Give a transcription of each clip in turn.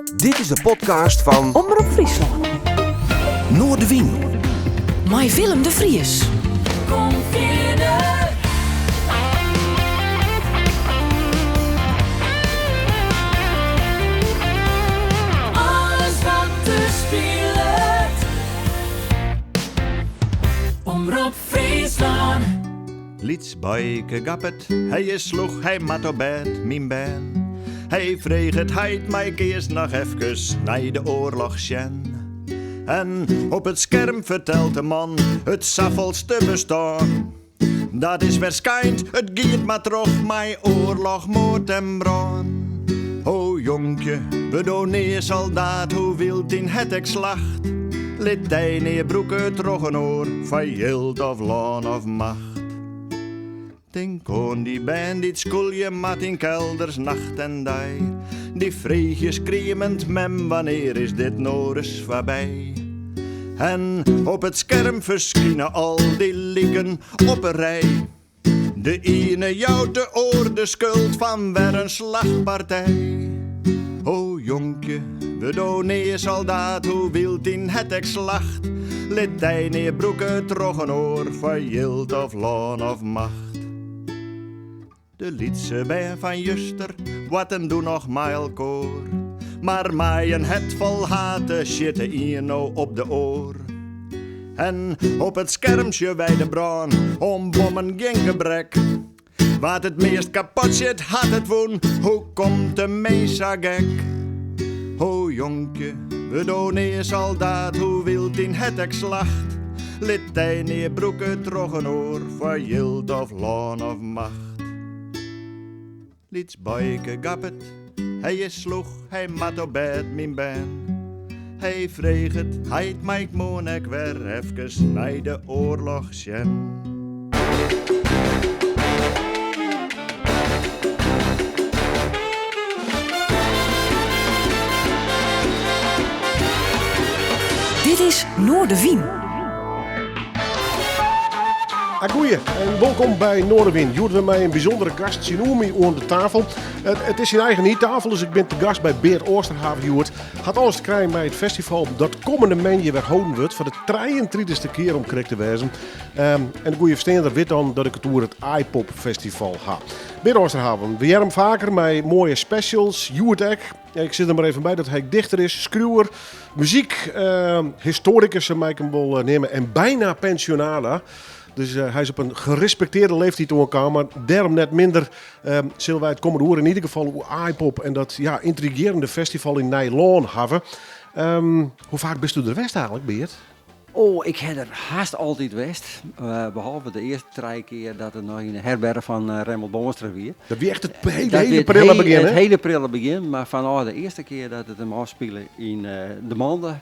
Dit is de podcast fan Omrop Fryslân. Noardewyn. Mei Willem de Vries. Kom fierder. Alles wat der spilet. Omrop Fryslân. Lyts boike gappet, hy is slûch, hy moat op bêd, myn bern. Hy freget heit, mei ik earst noch efkes nei de oarloch sjen? En op it skerm fertelt de man it safolste bestân. Dat is wêrskynt, it giet mar troch mei oarloch, moard en brân. Ho jonkje, wurd do nea soldaat, hoe wyld dyn hert ek slacht. Lit dy nea brûke troch in oar, foar jild of lân of macht. Tink oan dy bern dy't skûlje moat yn kelders nacht en dei. Dy freegje skriemend, mem, wannear is dit no ris foarby? En op it skerm ferskine al dy liken op 'e rij. De iene jout de oar de skuld fan wer in slachtpartij. O jonkje, wurd do nea soldaat, hoe wyld dyn hert ek slacht. Lit dy nea brûke troch in oar foar jild of lân of macht. De lytse bern fan juster boarten doe noch mei elkoar. Mar mei in hert fol hate sjit de ien no op de oar. En op it skerm sjogge wy de brân, oan bommen gjin gebrek. Wa't it meast kapot sjit, hat it wûn, hoe komt de mins sa gek? Ho jonkje, wurd do nea soldaat, hoe wyld dyn hert ek slacht. Lit dy nea brûke troch in oar, foar jild of lân of macht. Lyts boike gappet, hy is slûch, hy moat op bêd, myn bern. Hy freget, heit, mei ik moarn ek wer efkes nei de oarloch sjen? Dit is Noardewyn. Agoeie en wolkom by Noardewyn. Hjoed wer mei in bysûndere gast tsjinoer my oan de tafel. It is syn eigen tafel, dus ik bin te gast by Beart Oosterhaven hjoed. Hat alles te krijen mei it festival dat kommende moandei wer holden wurdt foar de 33ste kear om krekt te wêzen. En de goede fersteander wit dan dat ik it oer it Aaipop Festival ha. Beart Oosterhaven, we hearre him faker mei moaie specials, hjoed ek. Ik sis der mar even by dat hy dichter is, skriuwer, muzyk, historikus, sa mei ik him wol neame, en byna pensionada. Dus hy is op in gerespektearre leeftiid oankaam, mar dêrom net minder sille wy it kommende oere yn ieder gefal oer Aaipop en dat ja, yntrigearjende festival yn Nijlân hawwe. Hoe faak bisto der west eigentlik, Beart? Oh, ik ha der hast altyd west. Behalve de earste trije kear dat it noch yn de herberch fan Remmelt Boonstra wie. Dat wie echt it hele, hele prille begjin, hè? It hele prille begjin, mar fanôf de earste kear dat it him ôfspile yn de Mande,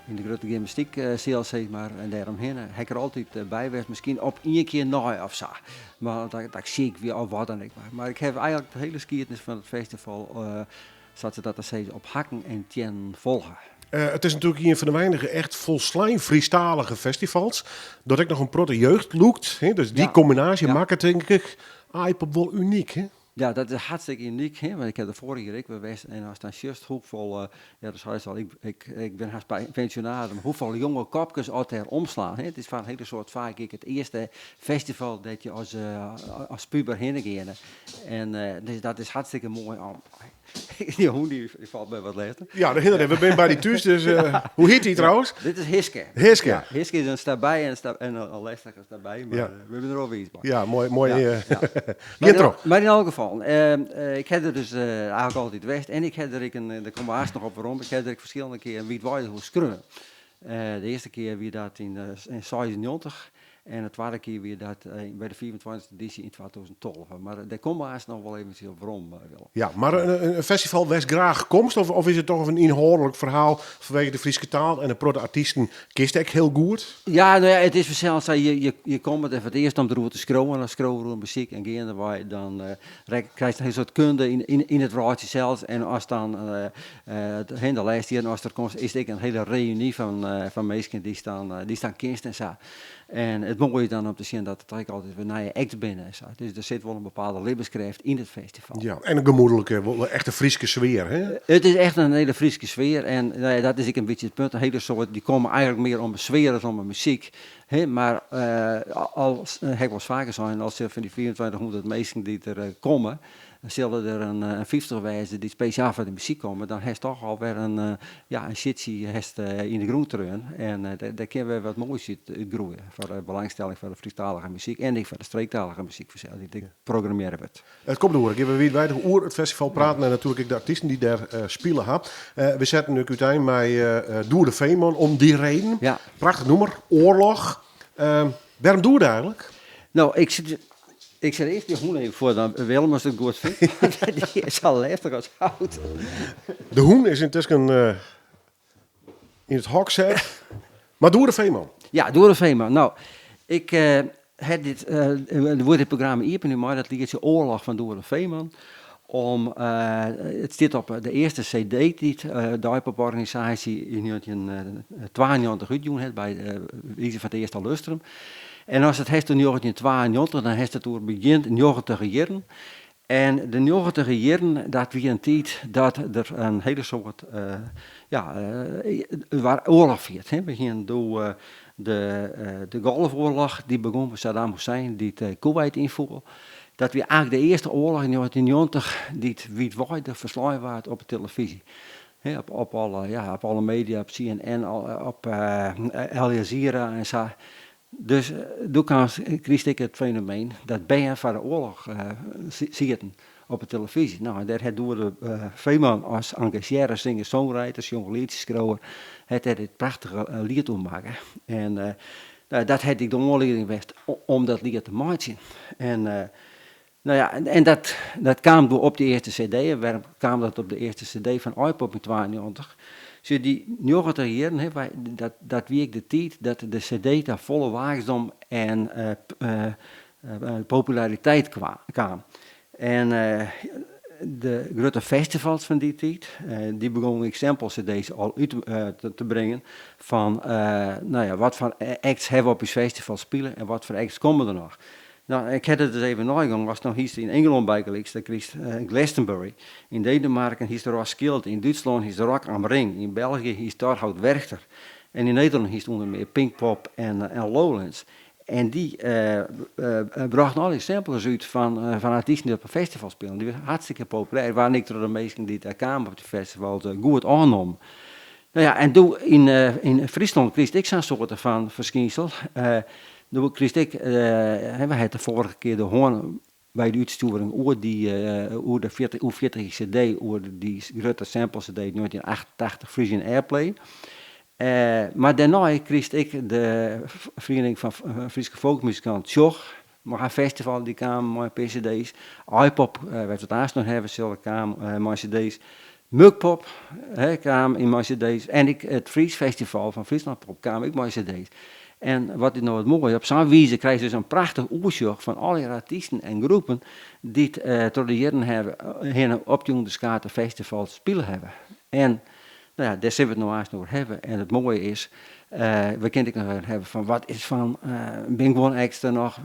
yn de grutte gymnastykseal sis mar, en dêromhinne, ha ik der altyd by west. Miskien op ien kear nei of sa. Mar dat ik siik wie of wat dan ek. Mar ik ha eigentlik de hiele skiednis fan it festival, sa't se dat dan sizze, op hakken en teannen folge. It is natuerlik ien fan de weinige echt folslein Frysktalige festivals. Dat ek noch in protte jeugd lûkt. Hè? Dus dy kombinaasje makket tink ik Aaipop wol unyk. Hè? Ja, dat is hartstikke unyk. Hè? Want ik ha der foarich jier ek wer west en ast dan sjochst hoefolle, ja, dat seist al, ik bin hast pensjonaris, mar hoefolle jonge kopkes oft dêr omslaan. Hè? It is foar in hiele soad faak ek it earste festival dêr't je as puber hinne geane. En dus dat is hartstikke moai om. Dy hûn dy falt my wat lêstich. Ja, de hinder, we binne by dy thús, dus hoe hjit dy trouwens? Dit is Hiske. Hiske. Ja, Hiske is in stabij en en in lêstige stabij, mar we binne der wol wiis mei. Ja, moai, moai. Gean troch. Mar yn alle gefallen, ik ha der dus eigentlik altyd west en ik ha der ek in, dêr komme we aanst noch op werom, ik ha der ek ferskillende kearen wiidweidich oer skreaun. De earste kear wie dat yn 96 En de twadde kear wie dat by de fiifentweintichste edysje yn 2012. Mar dêr komme we aanst noch wol eventsjes op werom, Willem. Ja, mar in festival wêr'tst graach komst, of is it toch in ynhâldlik ferhaal fanwege de Fryske taal en in protte artysten kinst ek hiel goed? Ja, no ja, it is fansels sa, je komme der foar it earst om deroer te skriuwen, as skriuwer oer muzyk en geandewei dan krijst in hiel soad kunde yn it wrâldsje sels en ast dan de lêste jierren ast der komst, is it ek in hiele reüny fan minsken dy'tst dan kinst en sa. En it it moaie is dan om te sjen dat der toch ek altyd wer nije acts binne en sa. Dus der sit wol in bepaalde libbenskrêft yn it festival. Ja, en in gemoedlike, wol echte Fryske sfear, hè? It is echt in hiele Fryske sfear en no ja, dat is ek in bytsje it punt. In hiele soad dy komme eigenlik mear om 'e sfear as om 'e muzyk. Hè, mar al ha ik wolris faker sein, al fan dy 2500 minsken dy't der komme, Dan sille der in 50 wêze dy't spesjaal foar de muzyk komme. Dan hast toch al wer in, ja, in sjitsje hast yn de grûn treaun. En dêr kin wer wat moais út groeie foar de belangstelling foar de Frysktalige muzyk en ek foar de streektalige muzyk fansels, dy't ek programmearre wurdt. It komt oer. Gean we wiidweidich oer it festival praten en natuerlik ek de artysten dy't dêr spile ha. We setten ek útein mei Doede Veeman om dy reden. Prachtich nûmer, Oarloch. Wêrom Doede eigenlik? No, ik sit Ik set earst dy hûn even foar, dan Willem as it goed fynt. Dy is sa lêstich as hout. De hûn is yntusken yn it hok set. Mar Doede Veeman? Ja, Doede Veeman. No, ik ha dit, der wurdt dit programma iepenje mei dat lietsje Oarloch fan Doede Veeman. Om, it stiet op de earste cd dy't de Aaipop-organisaasje yn 1992 útjûn hat by wize fan it earste lustrum. En ast it hast oer 1992, dan hast it oer begjin njoggentiger jierren. En de njoggentiger jierren, dat wie in tiid dat der in hiele soad, ja, waard oarloch fierd. We hienen doe de Golfoarloch, dy begûn mei Saddam Hussein, dy't Koeweit ynfoel. Dat wie eigentlik de earste oarloch yn 1990 dy't wiidweidich ferslein waard op de telefyzje. Op alle, ja, op alle media, op CNN, op Al Jazeera en sa. Dus doe kaam, krigest ek it fenomeen dat bern foar de oarloch sieten op de telefyzje. No, en dêr hat Doede Veeman as engazjearre singer-songwriter, sjongerlietsjeskriuwer, hat dêr dit prachtige liet oer makke. En dat hat ek de oanlieding west om dat liet te meitsjen. En no ja, en dat, dat kaam doe op de earste cd. En wêrom kaam dat op de earste cd fan Aaipop yn 92? Sjoch, dy njoggentich jierren, hè, wy, dat, dat wie ek de tiid dat de cd ta folle waaksdom en populariteit kaam. En de grutte festivals fan dy tiid, dy begongen ek sample-cd's al út te bringen fan, no ja, wat foar acts hawwe we op ús festival spile en wat foar acts komme der noch. No, ik ha it dus even neigongen, ast no hiest yn Ingelân bygelyks, dan krigest Glastonbury, yn Denemarken hiest Roskilde, yn Dútslân hiest Rock am Ring, yn België hiest Torhout Werchter en yn Nederlân hiest ûnder mear Pinkpop en Lowlands. En dy brochten al dy samplers út fan artysten dy't op in festival spilen. Dy wiene hartstikke populêr, waarden ek troch de minsken dy't dêr kamen op dy festivals goed oannommen. No ja, en doe yn Fryslân krigest ek sa'n soarte fan ferskynsel. Doe krigest ek, we ha it de foarige kear de hân by de útstjoering oer dy oer de 40 oer 40 cd, oer dy grutte sample cd út 1988 Frisian Airplay. Mar dêrnei krigest ek de feriening fan Fryske folksmuzikanten Tsjoch mei har festival, dy kaam mei in pear cd's. Aaipop, wêr't we it aanst noch hawwe sille, kaam mei cd's. Mukpop, hè, kaam yn mei cd's. En ek it Fries Festival fan Friesland Pop kaam ek mei cd's. En wat is no it moaie, op sa'n wize krijst dus in prachtich oersjoch fan allegear artysten en groepen dy't troch de jierren hinne op dy ûnderskate festivals spile hawwe. En no ja, dêr sille we it no aanst oer hawwe. En it moaie is, we kinne it ek noch even hawwe fan wat is fan, binne guon acts der noch,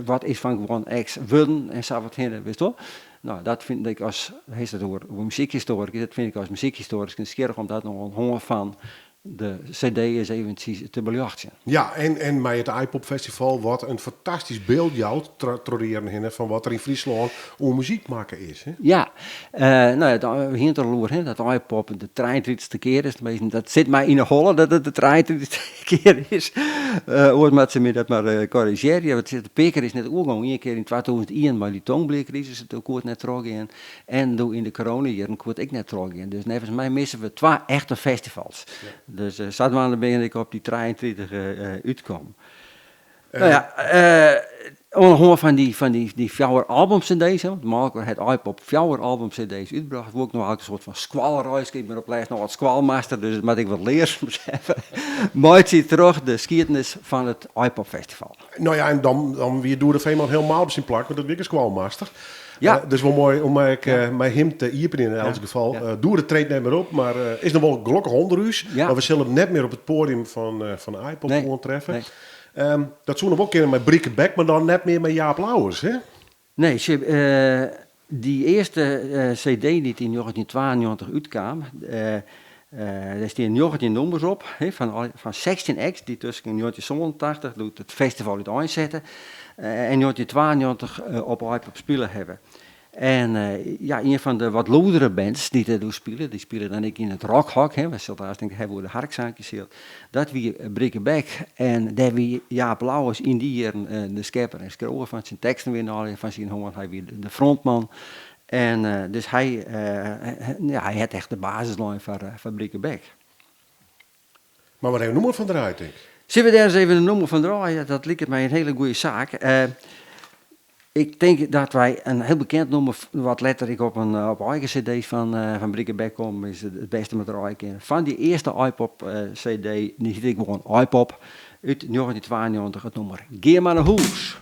wat is fan guon acts wurden en sa wat hinne, witst wol. No, dat fyn ik as, hast it oer muzykhistoarikus, dat fyn ik as muzykhistoarikus nijsgjirrich om dat noch oan de hân fan de cd ris eventsjes te beljochtsjen. Ja, en mei it Aaipop Festival wat in fantastysk byld jout troch de jierren hinne fan wat der yn Fryslân oer muzyk makke is. Hè? Ja, no ja, we hiene it der al oer, hè, dat Aaipop de trijeentrittichste kear is. Tenminsten, dat sit my yn 'e holle dat it de trijeentrittichste kear is. Oars moatte se my dat mar korrizjearje. Want in pear kear is it net oergongen. Ien kear yn 2001 mei dy tongblierkrisis, doe koe it net trochgean. En doe yn de coronajierren koe it ek net trochgean. Dus neffens my misse we twa echte festivals. Dus sadwaande bin ik op dy 33 útkommen. No ja, oan de hân fan dy, fan dy, dy fjouwer album-cd's, want mei-elkoar hat Aaipop fjouwer album-cd's útbrocht, woe ik no eigentlik in soart fan skoalreiske, ik bin op 't lêst noch wat skoalmaster, dus it moat ek wat learsums hawwe, meitsje troch de skiednis fan it Aaipop Festival. No ja, en dan, dan wie Doede Veeman helemaal op syn plak, want dat wie ek in skoalmaster. Ja. Dus wol moai om ek mei him te iepenjen yn elts gefal. Doede treedt net mear op, mar is noch wol gelokkich ûnder ús. Mar we sille him net mear op it poadium fan, fan Aaipop Nee. oantreffen. Nee. Dat soe noch wol kinne mei Bricquebec, mar dan net mear mei Jaap Louwes, hè? Nee, sjoch, dy earste CD dy't yn njoggentjintwaennjoggentich útkaam, dêr stean njoggentjin nûmers op, hè, fan sechstjin acts dy't tusken njoggentjinsânentachtich, doe't it festival úteinsette, en njoggentjintwaennjoggentich op Aaipop spile hawwe. En ja, ien fan de wat lûdere bands dy't dêr doe spile, dy spile dan ek yn it Rockhok, hè, we sille it aanst ek hawwe oer de harksaakjes, dat wie Bricquebec. En dêr wie Jaap Louwes yn dy jierren de skepper en skriuwer fan, syn teksten wiene allegear fan syn hân, hy wie de frontman. En dus hy, ja, hy hat echt de basis lein foar Bricquebec. Mar wer even in nûmer fan draaie, tink. Sille we dêr ris even in nûmer fan draaie? Dat liket my in hiele goede saak. Ik tink dat wy in hiel bekend nûmer, wat letter ek op in op eigen cd fan fan Bricquebec kommen is, it bêste mar draaie kinne. Fan dy earste Aaipop cd, dy hiet ek gewoan Aaipop, út njoggentjintwaennjoggentich, it nûmer Gean mar nei hûs.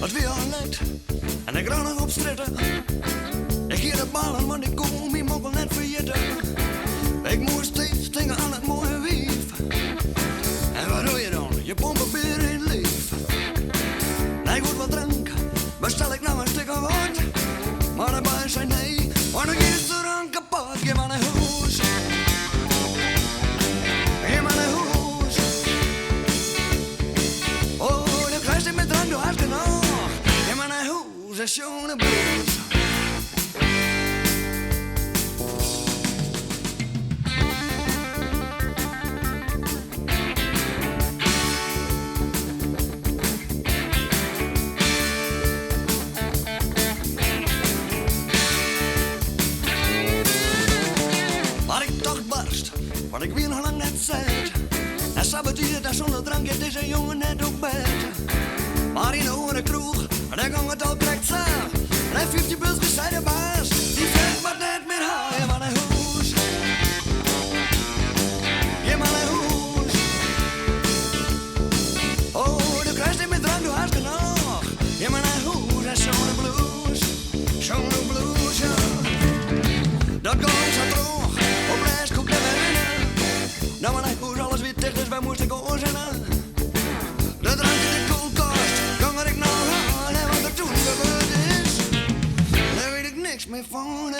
It wie al let en ik rûn noch op strjitte. Ik hie de ballen, want ik koe myn mokkel net ferjitte. Ik moast steeds tinke oan it moaie wiif. En wat doe je dan? Je pompt bier yn it liif. Nei goed wat drank bestel ik noch in stik of wat. Mar de baas sei nee, want dan giet de drank kapot. Gean mar nei hûs. Gean mar nei hûs. Oh, do krijst net mear drank, do hast genôch. Gean mar nei hûs en sjong de blues. Mar ik tocht barst, want ik wie noch lang net set. En sa betiid en sûnder drank giet dizze jonge net op bêd. Mar yn de oare kroech, dêr gong it al krekt sa. Nei 15 pilskes sei de baas, dy vent moat net mear ha. Gean mar nei hûs. Gean mar nei hûs. Oh, do krijst net mear drank, do hast genôch. Gean mar nei hûs en sjong de blues. Sjong de blues, ja. Dat gong sa troch, op lêst koe ik net mear rinne. No mar nei hûs, alles wie ticht, dus wêr moast ik oars hinne? De drank yn de kuolkast gong er ek noch oan. En wat der toen gebeurd is, dêr weet ik niks mear fan.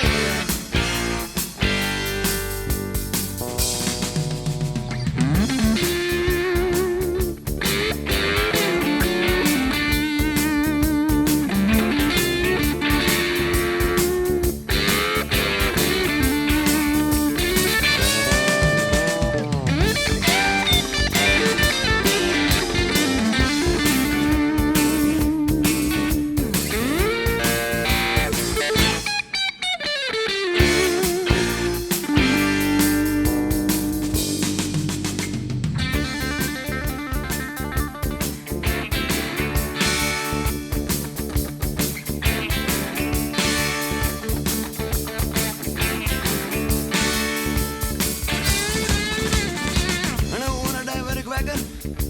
En de oare dei wurd ik wekker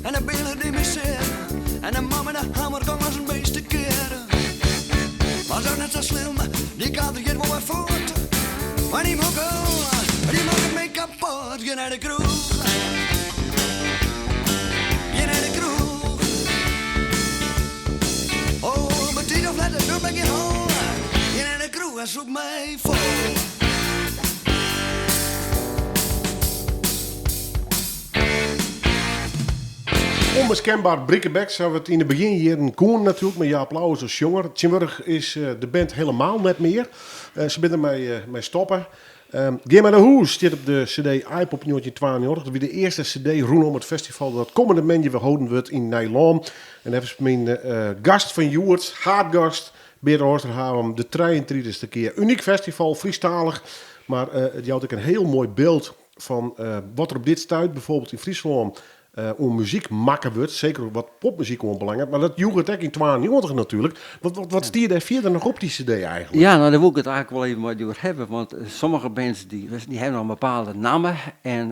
en de bile die my sear. En de man mei de hammer gong as in beest tekear. Was ook net sa slim, dy kater giet wol wer fuort. Mar dy mokkel, dy makket my kapot. Gean nei de kroech. Gean nei de kroech. Oh, betiid of let, it docht my gjin hol. Gean nei de kroech en sûp my fol. Onmiskenbaar Bricquebec, sa't we it yn de begjinjierren koenen natuerlik, mei Jaap Louwes as sjonger. Tsjintwurdich is de band helemaal net mear. Se binne der mei stoppe. Gean mar nei hûs stiet op de cd Aaipop njoggentjintwaennjoggentich. Dat wie de earste cd rûnom it festival dat kommende moandei wer holden wurdt yn Nijlân. En neffens myn gast fan hjoed, haadgast Beart Oosterhaven, de trijeentrittichste kear. Unyk festival, Frysktalich, mar it jout ek in hiel moai byld fan wat der op dit stuit bijvoorbeeld yn Fryslân oan muzyk makke wurdt, seker wat popmuzyk oanbelanget. Mar dat joech it ek yn 92 natuerlik. Wat, wat, wat stie dêr fierder noch op dy CD eigentlik? Ja, no, dêr woe ik it eigentlik wol even mei dy oer hawwe, want sommige bands dy, dy hawwe noch in bepaalde namme en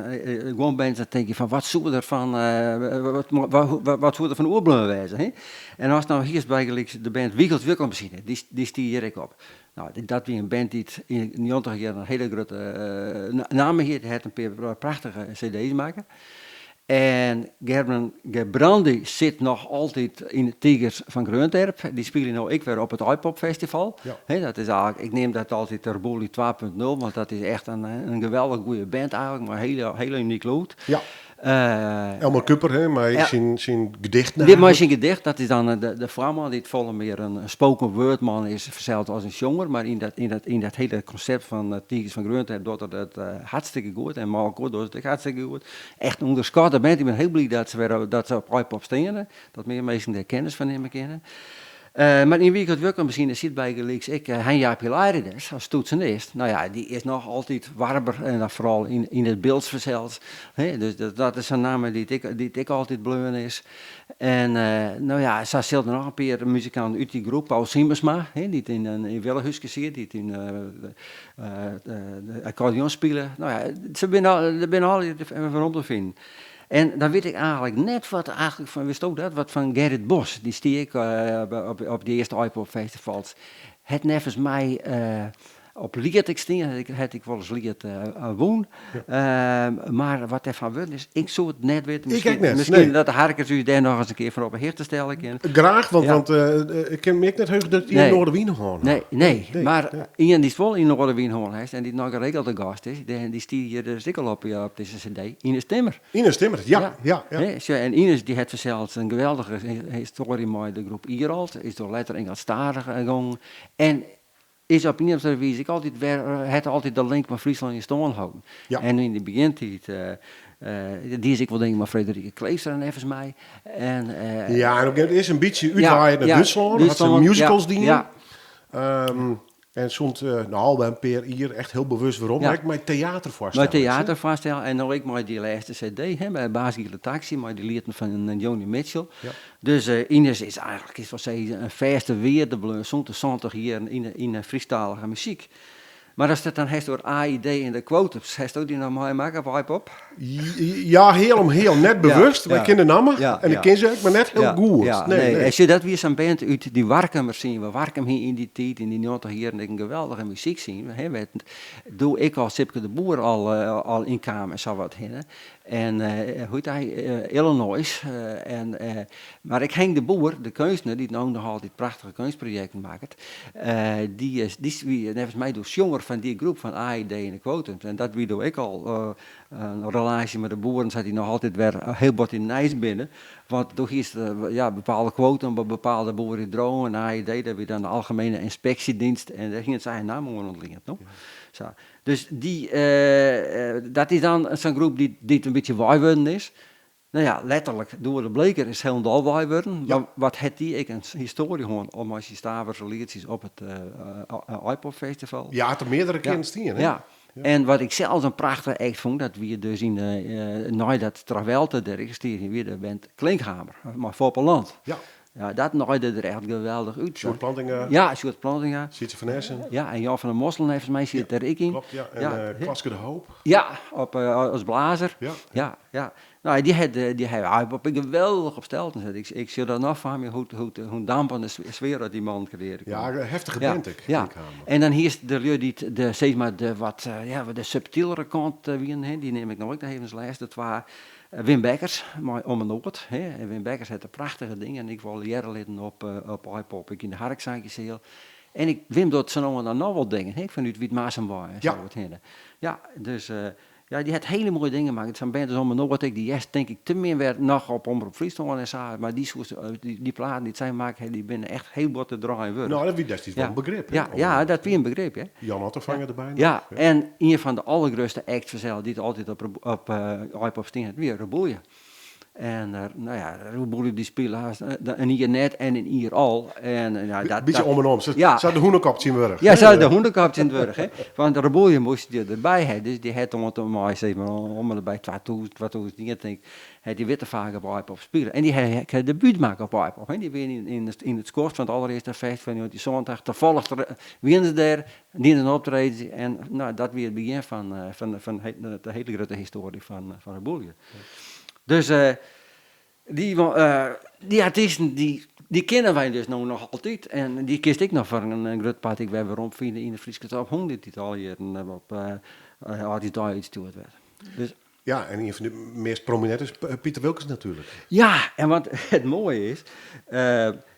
guon bands dan tink je fan wat soe der fan, wat, wat, wat soe der fan oerbleaun wêze, hè? En ast no hiest bygelyks de band Wiegels Wikkelmasine, dy, dy stie hjir ek op. No, dat wie in band dy't yn de njoggentich jierren in hiele grutte namme hie. Dy hat in pear prachtige cd's makke. En Gerben Gerbrandy sit noch altyd yn de Tigers fan Greonterp. Dy spylje no ek wer op it Aaipop Festival. Ja. dat is eigentlik, ik neam dat altyd de Reboelje 2.0, want dat is echt in geweldich goede band eigentlik, mei in hiele, hiele unyk lûd. Ja. Elmar Kuiper, hè, mei syn, syn gedicht. Dit mei syn gedicht, dat is dan de foarman dy't folle mear in spoken word man is, fansels as in sjonger, mar yn dat, yn dat, yn dat hiele konsept fan Tigers fan Greonterp docht er dat hartstikke goed en mei elkoar docht it ek hartstikke goed. Echt in ûnderskatte band, ik bin hiel bliid dat se wer dat se op Aaipop steane, dat mear minsken dêr kennis fan nimme kinne. Mar yn Wiegels Wikkelmasine sit bygelyks ek Hein Jaap Hilarides as toetsenist. No ja, dy is noch altyd warber en dan foaral yn it Bilts fansels. Dus dat is in namme dy't ek, dy't ek altyd bleaun is. En no ja, sa sil der noch in pear muzikanten út dy groep, Paul Siemersma, dy't yn in Willehúske siet, dy't yn de akkordeon spile. No ja, se binne al, der binne allegear werom te finen. En dan wit ik eigentlik net wat eigentlik fan, witsto dat, wat fan Gerrit Bos, dy stie ek op dy earste Aaipop festivals, hat neffens my op liet ek stien, hat ek wolris liet wûn. Mar wat dêrfan wurden is, ik soe it net witte. Ik ek net, Miskien dat de harkers ús dêr noch ris in kear fan op 'e hichte stelle kinne. Graach, want ik kin my ek net heuge dat dy yn Noardewyn hân hat. Nee, nee, mar ien dy'tst wol yn Noardewyn hân hast en dy't noch geregeld te gast is, dy stie hjir dus ek al op dizze cd, Ines Timmer. Ines Timmer, ja, ja. ja. Sjoch, en Ines dy hat fansels in geweldige histoarje mei de groep Irolt, is doe letter Ingelsktalich gongen en is op ien of oare wize ek altyd wer, hat altyd de link mei Fryslân yn stân holden. Ja. En yn de begjintiid die se ek wol dingen mei Frederike Kleefstra neffens my. En, ja, en op een gegeven is in bytsje útwaaid nei Dútslân, hat se musicals dien. Ja. En sûnt no al wer in pear jier echt hiel bewust werom, Ja. ek mei teaterfoarstellings. Mei teaterfoarstellings en no ek mei dy lêste CD, hè, mei Baas Giele Taxi, mei dy lieten fan Joni Mitchell. Ja. Dus Ines is eigentlik, is wol sizze, in fêste wearde bleaun sûnt de santich jierren yn de Frysktalige muzyk. Mar ast it dan hast oer AID en de quotums, hast dy noch meimakke op Aaipop? Ja, heal om heal, net bewust, mar ik ken de namme en ik ken se ek, mar net hiel goed. Ja, nee. En sjoch, dat wie sa'n band út dy Warkumer scene, want Warkum hie yn dy tiid, yn dy njoggentich jierren, ek in geweldige muzykscene, hè, wêr't doe ek al Sipke de Boer al yn kaam en sa wat hinne. En hoe hjit hy, Illinois. En, mar ek Henk de Boer, de keunstner, dy't no noch altyd prachtige keunstprojekten makket, dy is, dy wie neffens my doe sjonger fan dy groep fan AID en de Quotums. En dat wie doe ek al in relaasje mei de boeren, sa't dy noch altyd wer hiel bot yn it nijs binne. Want doe hiest ja, bepaalde kwotum op bepaalde boeredriuwen en AID, dat wie dan de Algemene Inspectiedienst en dêr hiene se eigen namme oan ûntliend, no. Sa. Dus dy, dat is dan sa'n groep dy't in bytsje weiwurden is. No ja, letterlik, Doede de Bleeker is hielendal weiwurden. Ja. Mar wat hat dy ek in histoarje hân om mei syn Staverse lietsjes op it Aaipop Festival. Ja, hat er meardere kearen stien, hè? Ja. En wat ik sels in prachtige act fûn, dat wie dus yn, neidat Travelte der ek stie, wie de band Klinkhamer, mei Foppe Land. Ja. Ja, dat naaide der echt geweldich út. Sjoerd Plantinga. Ja, Sjoerd Plantinga. Sietse van Essen. Ja, en Jan van der Mosselen neffens my siet der ek yn. Klopt, ja. En Ja. Klaske de Hoop. Ja, op, as blazer. Ja. Ja, ja. Nou, dy hat, dy ha op in geweldich op stelten set. Ik sjoch dat noch foar my, hoe dampende sfear dat dy man kreëarje kon. Ja, in heftige Ja, band ek, ja. Klinkhamer. En dan hiest de lju dy't de, sis mar, de wat, ja, de subtielere kant wienen, hè. Dy neam ik no ek noch even as lêste twa. Wim Beckers mei Om 'e Noard. Hè. En Wim Beckers hat de prachtige dingen ek wol hearre litten op, op Aaipop, ek yn de harksaakjeseal. En ik, Wim docht sa no en dan noch wol dingen, hè, fanút Wytmarsum wei en sa wat hinne. Ja, dus ja, dy hat hiele moaie dingen makke. Sa'n band as Om 'e Noard ek, dy hearst tink ik te min wer noch op Omrop Fryslân en sa, mar dy soest, dy platen dy't sy makke ha, dy binne echt hiel bot te draaien wurdich. No, dat wie destiids wol in begrip, hè? Ja, ja, dat wie in begrip, hè. Jan Ottervanger derby noch. Ja, en ien fan de allergrutste acts fansels dy't altyd op op Aaipop stien hat, wie Reboelje. En no ja, Reboelje dy spile hast in jier net en in jier al. En, ja, dat, Bytsje om en om, sa, ja. sa de hûnekop tsjintwurdich. Ja, sa de hûnekop tsjintwurdich. Hè. Want Reboelje moast je derby ha, dus dy hat oant en mei, sis mar, om en by 2000, 2001 tink ik, hat dy witte faak op Aaipop spile. En dy ha ek har debút makke op Aaipop. Hè. Dy wiene yn, yn it skoft fan it allerearste festival yn 1987, tafallich wiene se dêr, diene in optreden en no, dat wie it begjin fan, fan, fan de hiele grutte histoarje fan, fan Reboelje. Dus dy, dy artysten dy, dy kenne wy dus no noch altyd en dy kinst ek noch foar in grut part ek wer werom fine yn de Fryske Top 100 dy't alle jierren op âldjiersdei útstjoerd wurdt. Dus Ja, en ien fan de meast prominente is Piter Wilkens natuerlik. Ja, en wat it moaie is,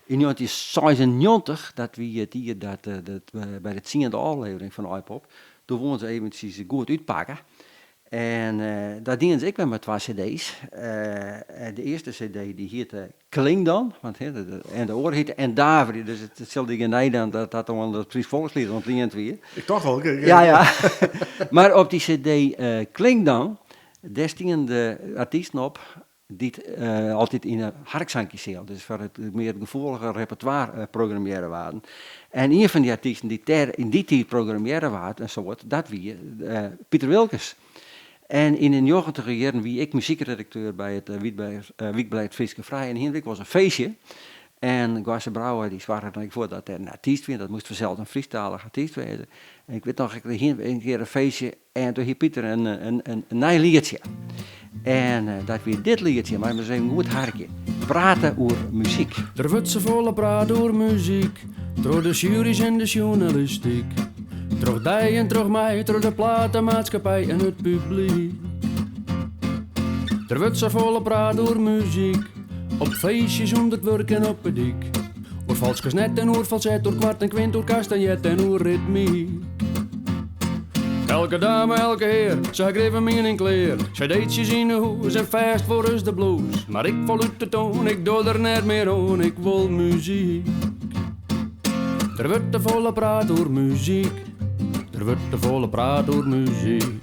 yn 1996, dat wie it jier dat, dat by de tsiende ôflevering fan Aaipop, doe woene se eventsjes goed útpakke. En dat dienen se ek wer mei twa cd's. De earste cd dy hiette Klink dan, want he, en de oare hiette En Daverje, dus it sil dy gjin dan dat dat oan it Frysk Folksliet ûntliend wie. Ik tocht al. Ja, ja. Mar op dy cd Klink dan, dêr stienen de artysten op dy't altyd yn 'e harksankjeseal, dus foar it mear gefoelige repertoire programmearre waarden. En ien fan dy artysten dy't dêr yn dy tiid programmearre waard, in soad, dat wie Piter Wilkens. En yn de njoggentiger jierren wie ik muzykredakteur by it wykblêd Fryske Frij en hiene we ek wolris in feestje. En Goasse Brouwer dy soarge der dan ek foar dat der in artyst wie, dat moast fansels in Frysktalich artyst wêze. En ik wit noch, ik hiene in kear in feestje en doe hie Piter in, in, in nij lietsje. En dat wie dit lietsje, mar ris even goed harkje. Prate oer muzyk. Der wurdt safolle praat oer muzyk, troch de sjuerys en de sjoernalistyk. Troch dy en troch my, troch de platemaatskippij en it publyk. Der wurdt safolle praat oer muzyk, op feestjes, ûnder it wurk en op 'e dyk. Oer falske snet en oer falset, oer kwart en kwint, oer kastanjet en oer ritmyk. Elke dame, elke hear, se ha grif in miening klear. Cd'tsjes yn 'e hûs en fêst wolris de blues. Mar ik fal út de toan, ik doar der net mear oan, ik wol muzyk. Der wurdt te folle praat oer muzyk. Der wurdt te folle praat oer muzyk.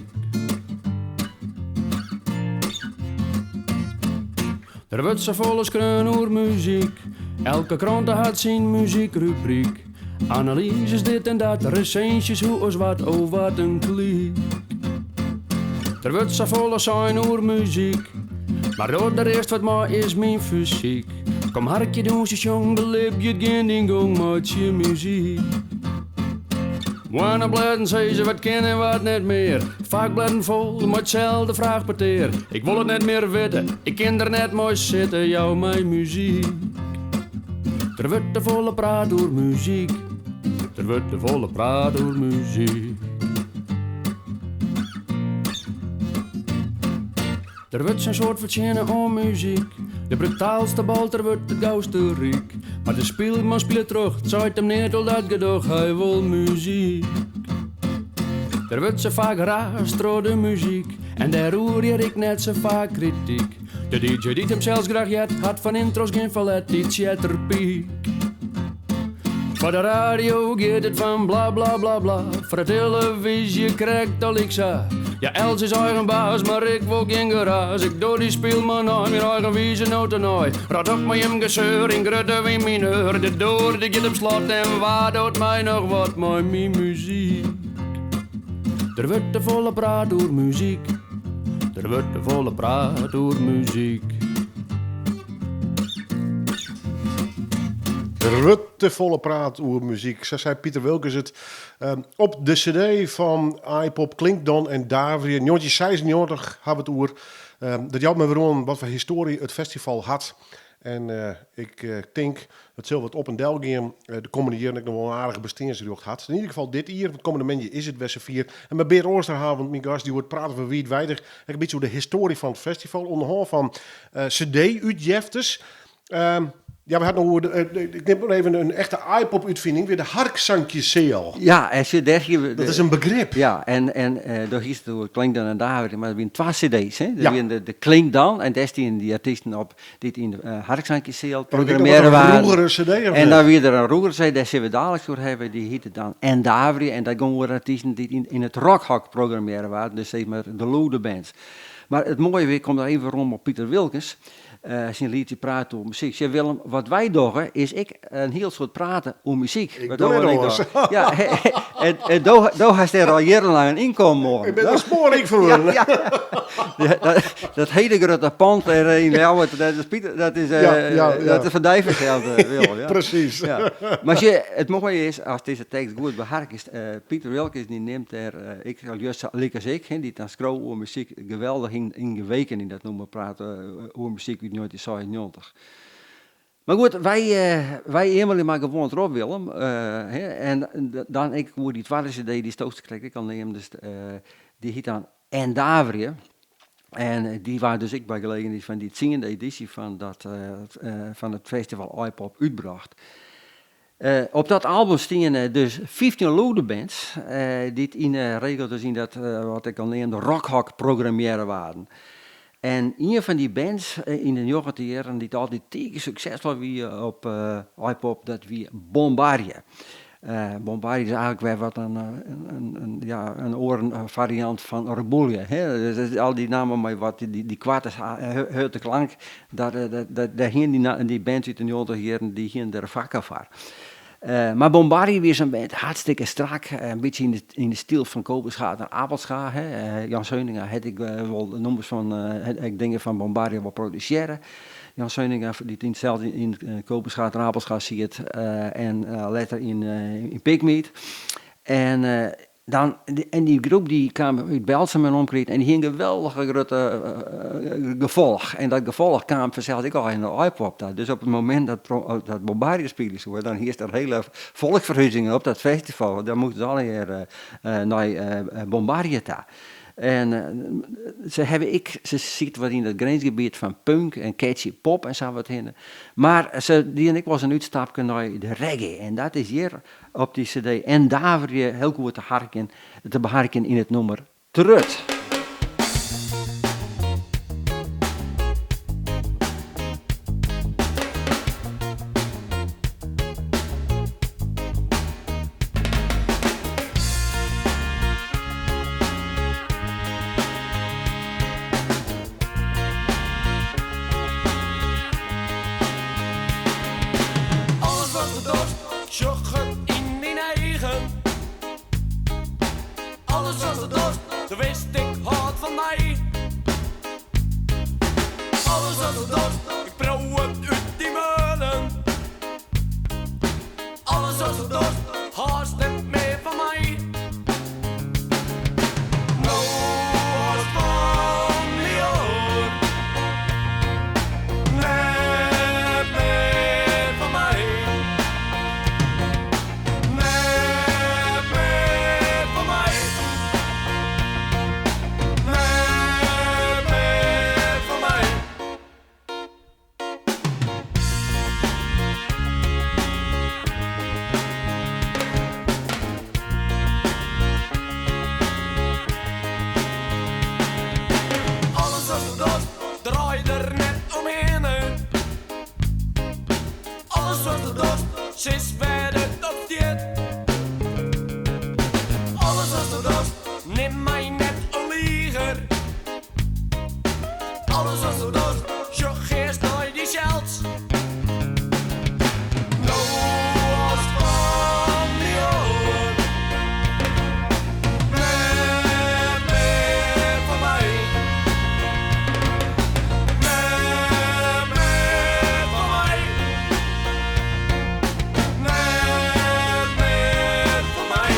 Der wurdt safolle skreaun oer muzyk. Elke krante hat syn muzykrubryk. Analyzes dit en dat, resinsjes hoe as wat, oh wat in klyk. Der wurdt safolle sein oer muzyk, mar doch der earst wat mei is myn fersyk. Kom harkje, dûnsje, sjong, belibje it, gean dyn gong, meitsje muzyk. Boarneblêden sizze wat kin en wat net mear. Fakblêden fol mei itselde fraachpetear. Ik wol it net mear witte, ik kin der net mei sitte, jou my muzyk. Der wurdt te folle praat oer muzyk. Der wurdt te folle praat oer muzyk. Der wurdt sa'n soad fertsjinne oan muzyk. De brutaalste balter wurdt it gauste ryk. Mar de spylman spilet troch, 't seit him neat al dat gedoch, hy wol muzyk. Der wurdt sa faak raasd troch de muzyk en dêroer hear ik net sa faak krityk. De DJ dy't himsels graach heart, hat fan intro's gjin ferlet, dy tsjetterpyk. Foar de radio giet it fan bla bla bla bla, foar de televyzje krekt allyk sa. Ja, elts is eigen baas, mar ik wol gjin geraas. Ik doar dy spylman nei myn eigen wize no tenei. Rot op mei jim geseur yn grutte wyn mineur. De doar dy giet op slot en wa docht my noch wat mei myn muzyk? Der wurdt te folle praat oer muzyk. Der wurdt te folle praat oer muzyk. Der wurdt te folle praat oer muzyk, sa sei Piter Wilkens it op de cd fan Aaipop Klink Dan en Daverje. 1996 ha we it oer. Dat jout my wer oan wat foar histoarje it festival hat. En ik tink dat sil wat op en del gean de kommende jierren ek noch wol in aardige besteansrjocht hat. Yn ieder gefal dit jier, want kommende moandei is it wer safier. En mei Beart Oosterhaven, myn gast, hjoed prate we wiidweidich ek in bytsje oer de histoarje fan it festival oan de hân fan cd-útjeftes. Ja, we ha it no oer, de, ik nim mar even in echte Aaipop-útfining, wie de harksankjeseal. Ja, en sjoch, dêr hie we Dat is in begrip. Ja, en doe hiest it oer Klink Dan en Daverje, mar der wiene twa cd's, hè. Der Ja. wiene de Klink Dan en dêr stienen dy artysten op dy't yn de harksankjeseal En ik noch programmearre wat in waarden. rûgere cd of En net? dan wie der in rûgere cd, dêr sille we daliks oer hawwe, dy hiette dan En Daverje en dat gong oer artysten dy't yn it rockhok programmearre waarden, dus sis mar de lûde bands. Mar it moaie wie, ik kom noch even werom op Piter Wilkens, syn lietsje Praat oer muzyk. Sjoch Willem, wat wy dogge is ek in hiel soad prate oer muzyk. Ik doch net oars. Ja, en do, do hast dêr al jierrenlang in ynkommen oan. Ik bin der smoarryk fan wurden. Ja, ja. Dat, dat hiele grutte pand dêr yn Ljouwert, dat is Piter, dat is, Ja, ja, ja. dat is fan dy fansels, Willem. Ja. Presys. Ja. Mar sjoch, it moaie is, ast dizze tekst goed beharkest, Piter Wilkens dy nimt dêr ek lju sa lykas ik, dy't dan skriuwe oer muzyk, geweldich yn geweken yn dat nûmer Praat oer muzyk út 1996. Mar goed, wy, wy eamelje mar gewoan troch, Willem. Hè, en dan ek oer dy twadde cd dy'tsto sakrekt ek al neamdest, dy hiet dan En Daverje. En dy waard dus ek by gelegenheid fan dy tsiende edysje fan dat, fan it festival Aaipop útbrocht. Op dat album stiene dus 15 lûde bands, dy't yn 'e regel dus yn dat, wat ik al neamde, rockhok programmearre waarden. En ien fan dy bands yn de njoggentich jierren dy't altyd tige suksesfol wie op Aaipop, dat wie Bombarje. Bombarje is eigenlik wer wat in, ja, in oare fariant fan Reboelje. Dus al dy nammen mei wat dy koarte hurde klank, dêr hiene dy bands út de njoggentich jierren, dy hiene der fakken foar. Mar Bombarje wie sa'n band, hartstikke strak, in bytsje yn de styl fan Kobus Gaat naar Appelscha. Jan Seunnenga hat ek wol nûmers fan, ek dingen fan Bombarje wol produsearre. Jan Seunnenga dy't yn sels yn Kobus Gaat naar Appelscha siet en letter yn Pigmeat. En dan, en dy groep dy kaam út Berltsum en omkriten en dy hie in geweldige grutte gefolch. En dat gefolch kaam fansels ek al yn de Aaipop ta. Dus op it momint dat dat Bombarje spylje soe, dan hiest der hiele folksferhuzingen op dat festival. Dan moasten se allegear nei Bombarje ta. En se hawwe ek, se sitte wat yn dat grinsgebiet fan punk en catchy pop en sa wat hinne. Mar se diene ek wolris in útstapke nei de reggae. En dat is hjir op dy cd En Daverje hiel goed te harkjen, te beharkjen yn it nûmer Trut. Alles wat do dochst, sjoch it yn dyn eagen. Alles wat do dochst, do witst ik hâld fan dy. Alles wat do dochst, ik priuw it út dyn wurden. Alles wat do dochst, hâldst net mear fan my. No hâldst fan my oar. Net mear fan my. Net mear fan my. Net mear fan my. Alles wat do dochst, draai der net omhinne. Alles wat do dochst, sis wêr't it op stiet. Alles wat do dochst, nim my net in liger. Alles wat do dochst, sjoch earst nei dysels. No hâldst fan my oar. Net mear fan my. Net mear fan my. Net mear fan my.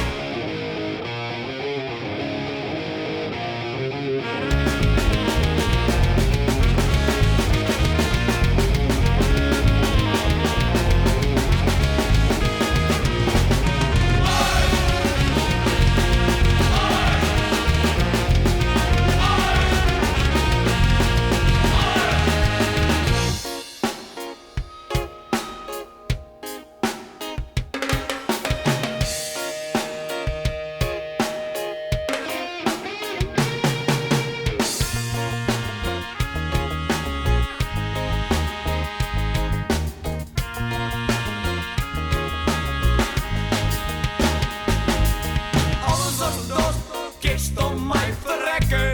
Alles wat do dochst, kinst om my ferrekke.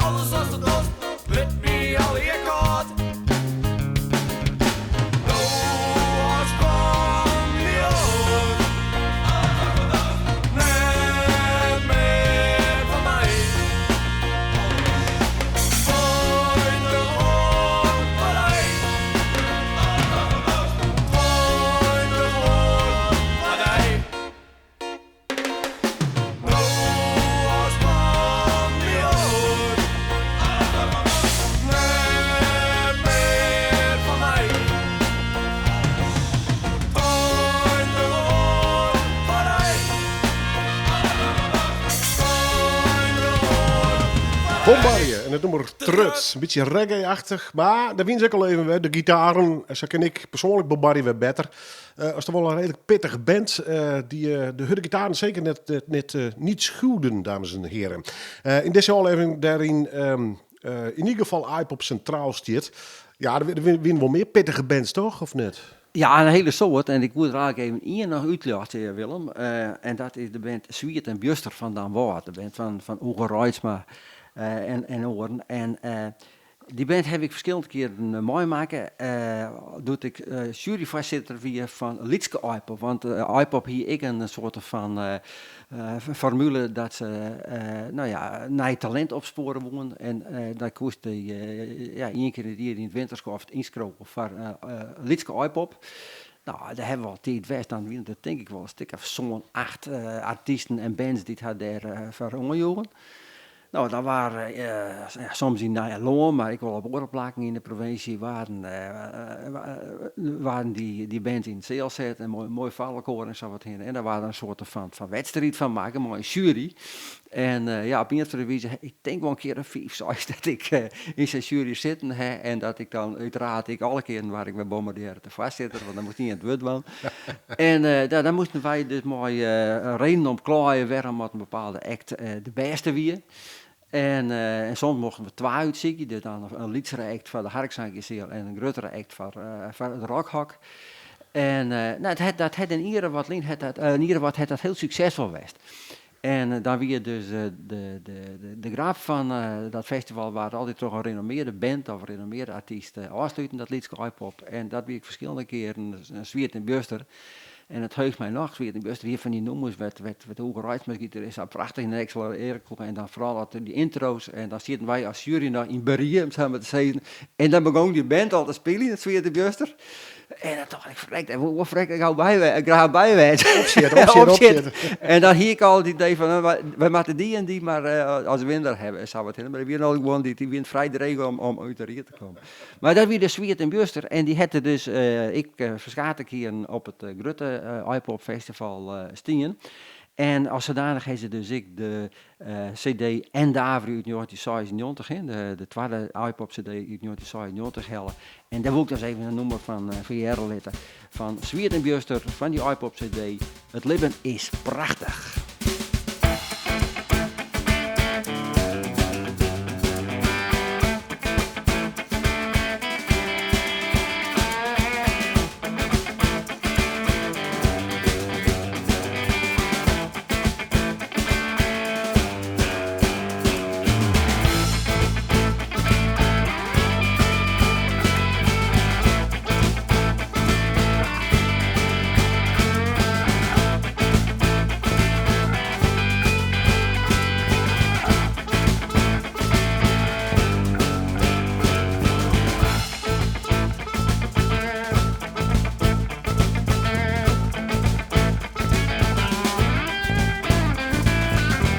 Alles watst dochst, wurdt my allegear kâld. Do hâldst fan my oar, net mear fan my. 20 oar foar dy. 20 oar foar dy. Do hâldst fan my oar, net mear fan my. 20 oar foar dy. 20 oar foar dy. Bombarje en it nûmer Trut. In bytsje reggae-achtich, mar dêr wiene se ek al even wer. De gitaren, sa ken ik persoanlik Bombarje wer better. As der wol in reedlik pittige band, dy't de hurde gitaren seker net, net, niet schuwden, dames en heren. Yn dizze ôflevering dêryn yn ieder gefal Aaipop sintraal stiet. Ja, der wiene wol mear pittige bands, toch? Of net? Ja, in hiele soad. En ik woe der eigenlik even ien noch útljochtsje, Willem. En dat is de band Swiet en Bjuster fan Damwâld. De band fan Oege Reitsma en oaren. En dy band haw ik ferskillende kearen meimakke doe't ik sjueryfoarsitter wie fan Lytske Aaipop. Want Aaipop hie ek in soarte fan formule dat se no ja, nij talint opspoare woenen. En dan koest dy ja, ien kear yn it jier yn it winterskoft ynskriuwe foar Lytske Aaipop. No, dêr hawwe we al tiid west. Dan wiene der tink ik wol in stik of sân, acht artysten en bands dy't har dêr foar oanjoegen. No, dan waar ja, soms yn Nijlân, mar ek wol op oare plakken yn de provinsje waarden, waarden dy, dy bands yn it seal set en moai, moai foar elkoar en sa wat hinne. En dêr waard in soarte fan, fan wedstriid fan makke mei in sjuery. En ja, op ien of oare wize, ik tink wol in kear of fiif, seis dat ik yn sa'n sjuery sitten ha en dat ik dan uiteraard ek alle kearen waard ik wer bombardearre de foarsitter, want dan moast ien it wurd dwaan. En dan moasten wy dus mei reden omklaaie wêrom oft in bepaalde act de bêste wie. En soms mochten we twa útsykje, dus dan in lytsere act foar de harksankjeseal en in gruttere act foar it rockhok. En no, dat hat in jier of wat lyn hat dat, in jier of wat hat dat hiel suksesfol west. En dan wie dus de grap fan dat festival waard altyd troch in renommearde band of renommearde artyst ôfsluten, dat Lytske Aaipop. En dat wie ek ferskillende kearen Swiet en Bjuster. En it heucht my noch, Swiet en Bjuster hie fan dy nûmers wêr't Oege Reitsma gitarist sa prachtich yn ekselearre koe. En dan foaral at dy intro's en dan sieten wy as sjuery noch yn berie, om sa mar te sizzen. En dan begong dy band al te spyljen, Swiet en Bjuster. En dan tocht ik, frek, dêr woe ik wol frek gau by, graach by wêze. Opsjitte, opsjitte, opsjitte. En dan hie ik al it idee fan, wy moatte dy en dy mar as winner hawwe en sa wat hinne. Mar der wiene al guon dy't wiene frij dreech om út de ried te kommen. Mar dat wie de Swiet en Bjuster en dy hat der dus ek ferskate kearen op it grutte Aaipop Festival stien. En as sadanich ha se dus ek de CD En Daveri út 1996, hè, de twadde Aaipop-CD út 1996 helle. En dêr woe ik dus even in nûmer fan hearre litte. Fan Swiet en Bjuster, fan dy Aaipop-CD, It libben is prachtich.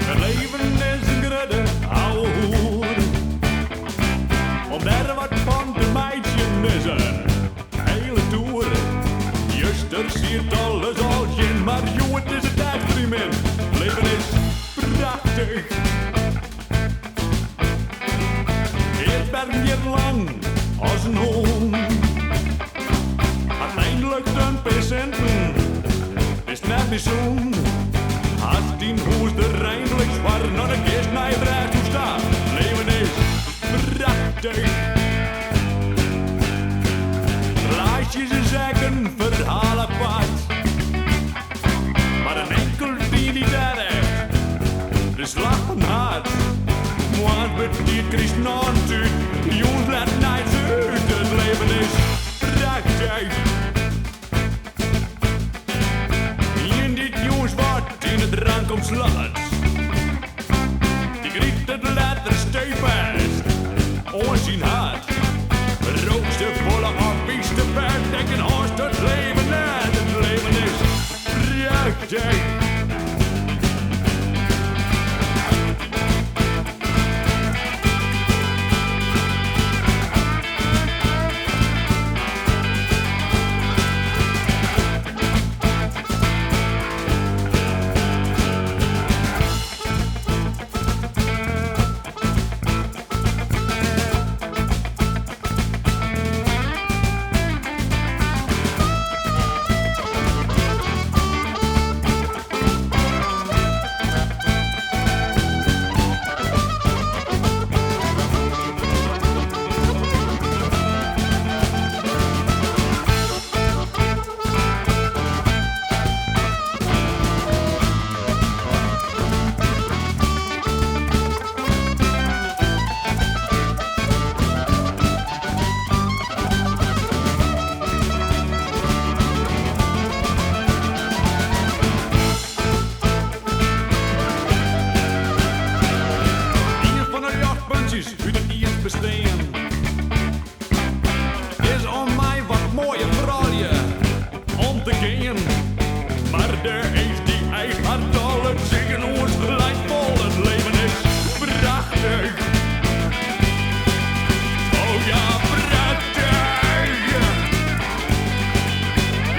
It leven is in grutte ouwehoer. Om der wat fan te meitsjen is in hiele toer. Juster siet alles al tsjin, mar hjoed is it echt friemin. It leven is prachtich. It berm giet lang as in hûn. Hast eindlik in pear sinten, bist net mear sûn. Hast dyn hûs der eindliks foar, no dan kinst nei it rêsthûs ta. Leven is prachtich. Relaasjes is ek in ferhaal apart. Mar in inkeld ien dy't dêr echt de slach fan hat. Moarns. tiid kryst noch in tút. Jûns let naait se út, it leven is prachtich. Ien dy't jûns wat yn 'e drank omslacht, dy kryt it letter steefêst oan syn hart. Rookst te folle of wiest te fet, dan kin hast it leven net. It leven is prachtich. Ien fan de ljochtpuntsjes út it iensk bestean is om mei wat moaie froulju om te gean. Mar de eangst dy eist har tol, it sikehûs leit fol, it leven is prachtich. Oh ja, prachtich.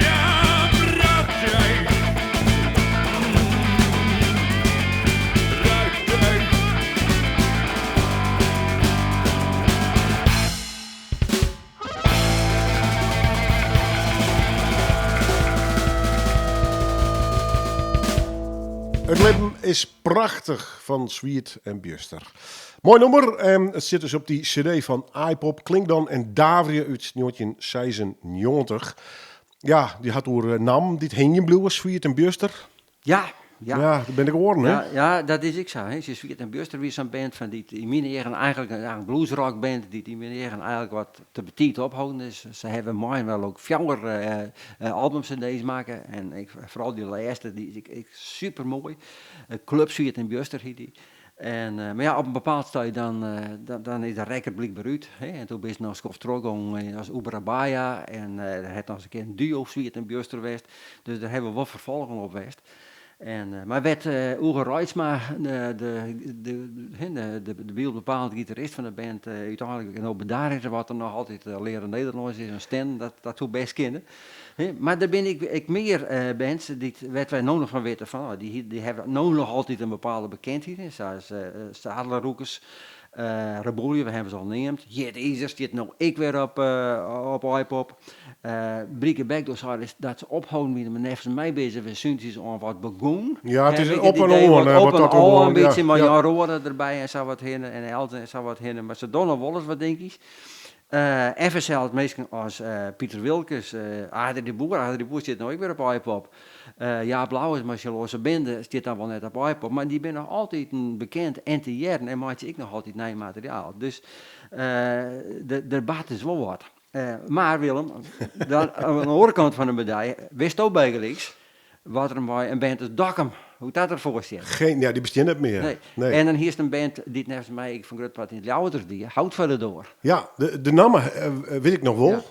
Ja, prachtich. Prachtich. It libben is prachtich fan Swiet en Bjuster. Moai nûmer en it sit dus op dy cd fan Aaipop, Klink dan en Daverje út 1996. Ja, dy hat oer nammen dy't hingjen bliuwe, Swiet en Bjuster. Ja, ja. Ja, dat binne ek oaren, hè? Ja, ja, dat is ek sa. Hè. Swiet en Bjuster wie sa'n band fan dy't yn myn eagen eigenlik in bluesrockband dy't yn myn eagen eigenlik wat te betiid opholden is. Se hawwe mei-inoar ook fjouwer album-cd's makke en ik, foaral dy lêste, dy is ek supermoai. Club Swiet en Bjuster hiet dy. En, mar ja, op in bepaald stuit dan, dan is de rekker blykber út. Hè? En doe bist noch skoft trochgongen as Oebrabaya en der hat noch ris in kear in duo Swiet en Bjuster west. Dus dêr hawwe wol ferfolgen op west. En, mar wêr't Oege Reitsma, de, de, de byldbepalend gitarist fan de band, úteinlik no bedarre is, wat er noch altyd learen Nederlânsk is en Sten, dat soe bêst kinne. Mar der binne ek mear bands dy't, wêr't wy no noch fan witte fan, oh, dy, dy hawwe no noch altyd in bepaalde bekendheid, sa as Sadelerûkers, Reboelje, we hawwe se al neamd, Jitizer stiet no ek wer op op Aaipop. Bricquebec, do seidest dat se opholden wiene, mar neffens my binne se wer súntsjes oan wat begûn. Ja, it is op en oan. Op en ôf in bytsje, mei Jan Roorda derby en sa wat hinne en Elten en sa wat hinne, mar se dogge noch wolris wat dinkjes. En fansels minsken as Piter Wilkens, Adri de Boer, Adri de Boer stiet no ek wer op Aaipop. Jaap Louwes mei syn Losse Binde stiet dan wol net op Aaipop, mar dy binne noch altiten bekend en te hearren en meitsje ek noch altyd nij materiaal. Dus der bart dus wol wat. Mar Willem, dan oan de oare kant fan de medalje, witsto bygelyks wat der mei in band as Dokkum, hoe't dat derfoar stiet? Geen, ja, dy bestean net mear. Nee. Nee. En dan hiest in band dy't neffens my ek fan grut part yn it Ljouwerters die, Hout foar de Doar. Ja, de namme wit ik noch wol. Ja.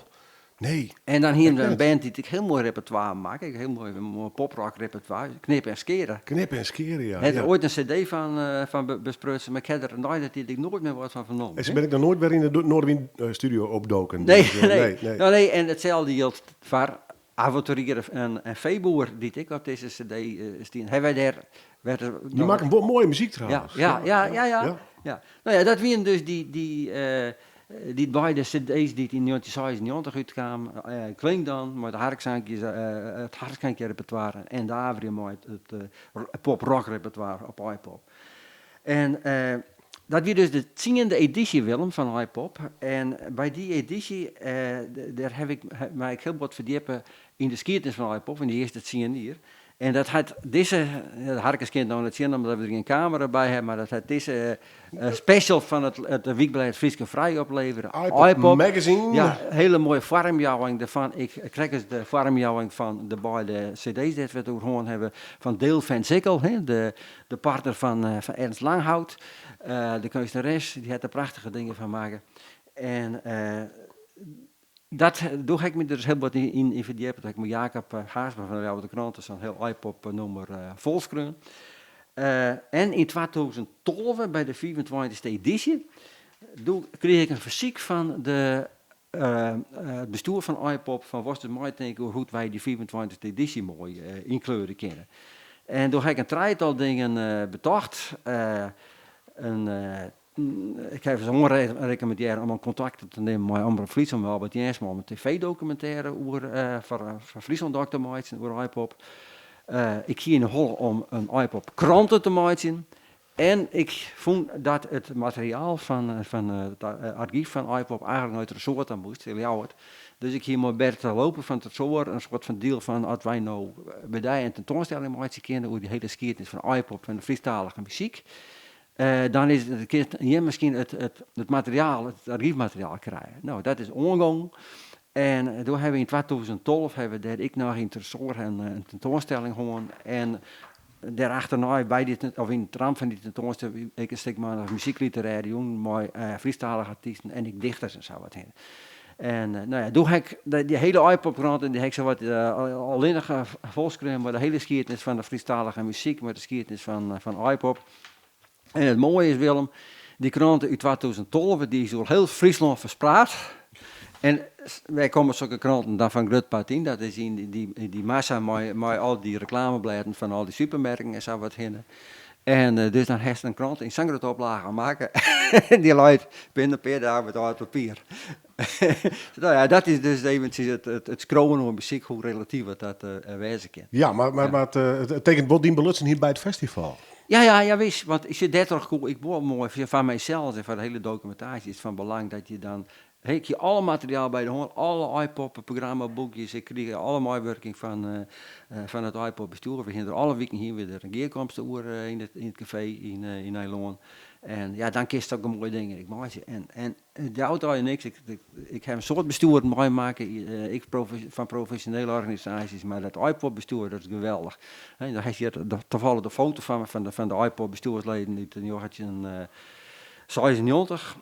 Nee. En dan hiene we in band dy't ek heel moai repertoire makke, ek heel moai, moai poprock repertoire, Knip en Skere. Knip en Skere, ja. Hat der oait in cd fan besprutsen, mar ik ha der nei de tiid ek noait mear wat fan fernommen. En se binne ek noch noait wer yn de Noardewyn studio opdoken. Nee, Dus, nee. nee, nee. No, nee, en itselde jildt foar Avonturier en Veeboer, dy't ek op dizze cd stien. Hawwe wy dêr wer Dy makken wol moaie muzyk trouwens. Ja, ja, ja, ja, ja. No ja, dat wienen dus dy, dy, dy beide cd's dy't yn 1996 útkamen. Klink dan mei de harksankjes, it harksankjerepertoire en Daverje mei it pop-rock-repertoire op Aaipop. En dat wie dus de tsiende edysje, Willem, fan Aaipop. En by dy edysje, dêr haw ik my ek hiel bot ferdjippe yn de skiednis fan Aaipop, yn de earste tsien jier. En dat hat dizze, de harkers kinne it no net sjen omdat we der gjin kamera by hawwe, mar dat hat dizze special fan it wykblêd Fryske Frij oplevere. Aaipop Magazine. Ja, hele moaie foarmjouwing derfan. Ik krekt as de foarmjouwing fan de beide cd's dêr't we it oer hân hawwe, fan Dale van Sikkel, de partner fan Ernst Langhout, de keunstneres, dy hat der prachtige dingen fan makke. En Dat, doe ha ik my der ris hiel wat yn ferdjippe. Doe ha ik mei Jacob Haarsma fan de Ljouwerter Krante sa'n hiel Aaipop-nûmer folskreaun. En yn 2012, by de fiifentweintichste edysje, doe krige ik in fersyk fan de it bestjoer fan Aaipop fan wolst ris meitinke oer hoe't wy dy fiifentweintichste edysje moai ynkleure kinne. En doe ha ik in trijetal dingen betocht. In Ik haw se oanrekommandearre om in kontakt op te nimmen mei Omrop Fryslân, mei Albert Jensma, om in tv-dokumintêre oer foar Fryslân Dok te meitsjen oer Aaipop. Ik hie yn 'e holle om in Aaipop-krante te meitsjen. En ik fûn dat it materiaal fan it argyf fan Aaipop eigentlik nei Tresoar ta moast, yn Ljouwert. Dus ik hie mei Bert Looper fan Tresoar in soart fan deal fan as wy no by dy in tentoanstelling meitsje kinne oer dy hiele skiednis fan Aaipop en de Frysktalige muzyk, Dan is it, kinst hjir miskien it materiaal, it argyfmateriaal krije. No, dat is oangongen. En doe hawwe we yn 2012 hawwe we dêr ek noch yn Tresoar in tentoanstelling hân. En dêr achternei, by dy, of yn it ramt fan dy tentoanstelling, ek in stikmannich muzykliterêre jûnen mei Frysktalige artysten en ek dichters en sa wat hinne. En no ja, doe ha ik dy hiele Aaipopkrante, dy ha ik sawat allinnich folskreaun mei de hiele skiednis fan de Frysktalige muzyk, mei de skiednis fan Aaipop. En it moaie is, Willem, dy krante út 2012, dy is oer hiel Fryslân ferspraat. En wêr komme sokke kranten dan foar in grut part yn? Dat is yn dy massa mei al dy reklameblêden fan al dy supermerken en sa wat hinne. En dus dan hast in krante yn sa'n grutte oplage makke en dy leit binnen in pear dagen by it âld papier. No ja, dat is dus eventsjes it skriuwen oer muzyk, hoe relatyf wat dat wêze kin. Ja, mar it tekent wol dyn belutsenheid by it festival. Ja, ja, jawis. Want sjoch, dêrtroch koe ik wol moai, foar mysels en foar de hiele dokumintaasje is it fan belang dat je dan, ik hie alle materiaal by de hân, alle Aaipop-programmaboekjes, ik krige alle meiwurking fan it Aaipop-bestjoer. We hiene der alle wiken hiene we der in gearkomste oer yn it kafee yn Nijlân. En ja, dan kinst sokke moaie dingen ek meitsje. En it jout allegear niks. Ik ha in soad bestjoeren meimakke, ek fan profesjonele organisaasjes, mar dat Aaipop-bestjoer, dat is geweldich. Dan hast hjir tafallich de foto fan de Aaipop-bestjoersleden út 1996.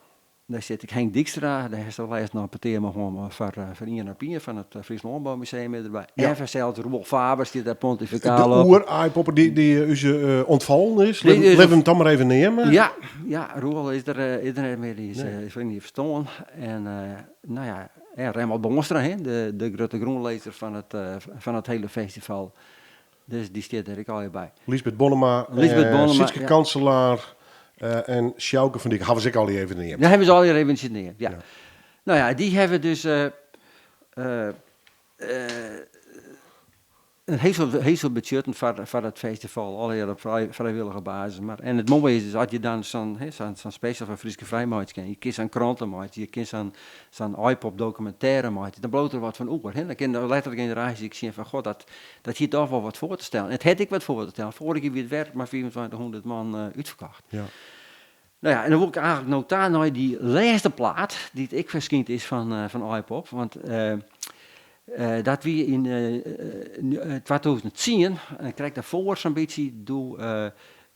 Dêr sit ek Henk Dykstra, dêr hast al lêst noch in petear mei hân foar ien op ien fan it Frysk Lânboumuseum is derby. En fansels Roel Faber stiet dêr pontifikaal op. De oer-aaipopper dy't ús ûntfallen is, litte we him dan mar even neame. Ja, ja, Roel is der is der net mear, dy is ferline jier ferstoarn. En no ja, en Remmelt Boonstra, de grutte grûnlizzer fan it hiele festival. Dus dy stiet der ek allegear by. Liesbeth Bonnema, Liesbeth Bonnema, Sietske ja. Kanselaar en Sjouke van Dyk. Hawwe se ek allegear even neamd. Dy hawwe se allegear eventsjes neamd, ja. No ja, dy hawwe dus in hiel soad betsjutten foar dat festival, allegear op frijwillige basis. Mar, en it moaie is dus as je dan sa'n sa'n special fan Fryske Frij meitsje kinne, je kinne sa'n krante meitsje, je kinne sa'n sa'n Aaipop dokumintêre meitsje, dan bliuwt der wat fan oer. Dan kin de lettere generaasje ek sjen fan goh, dat dat hie dochs wol wat foar te stellen. En it hat ek wat foar te stellen. Foarich jier wie it wer mei 2500 man útferkocht. Ja. No ja, en dan wol ik eigentlik no ta nei dy lêste plaat, dy't ek ferskynd is fan fan Aaipop. Want dat wie yn 2010, en krekt dêrfoar sa'n bytsje, doe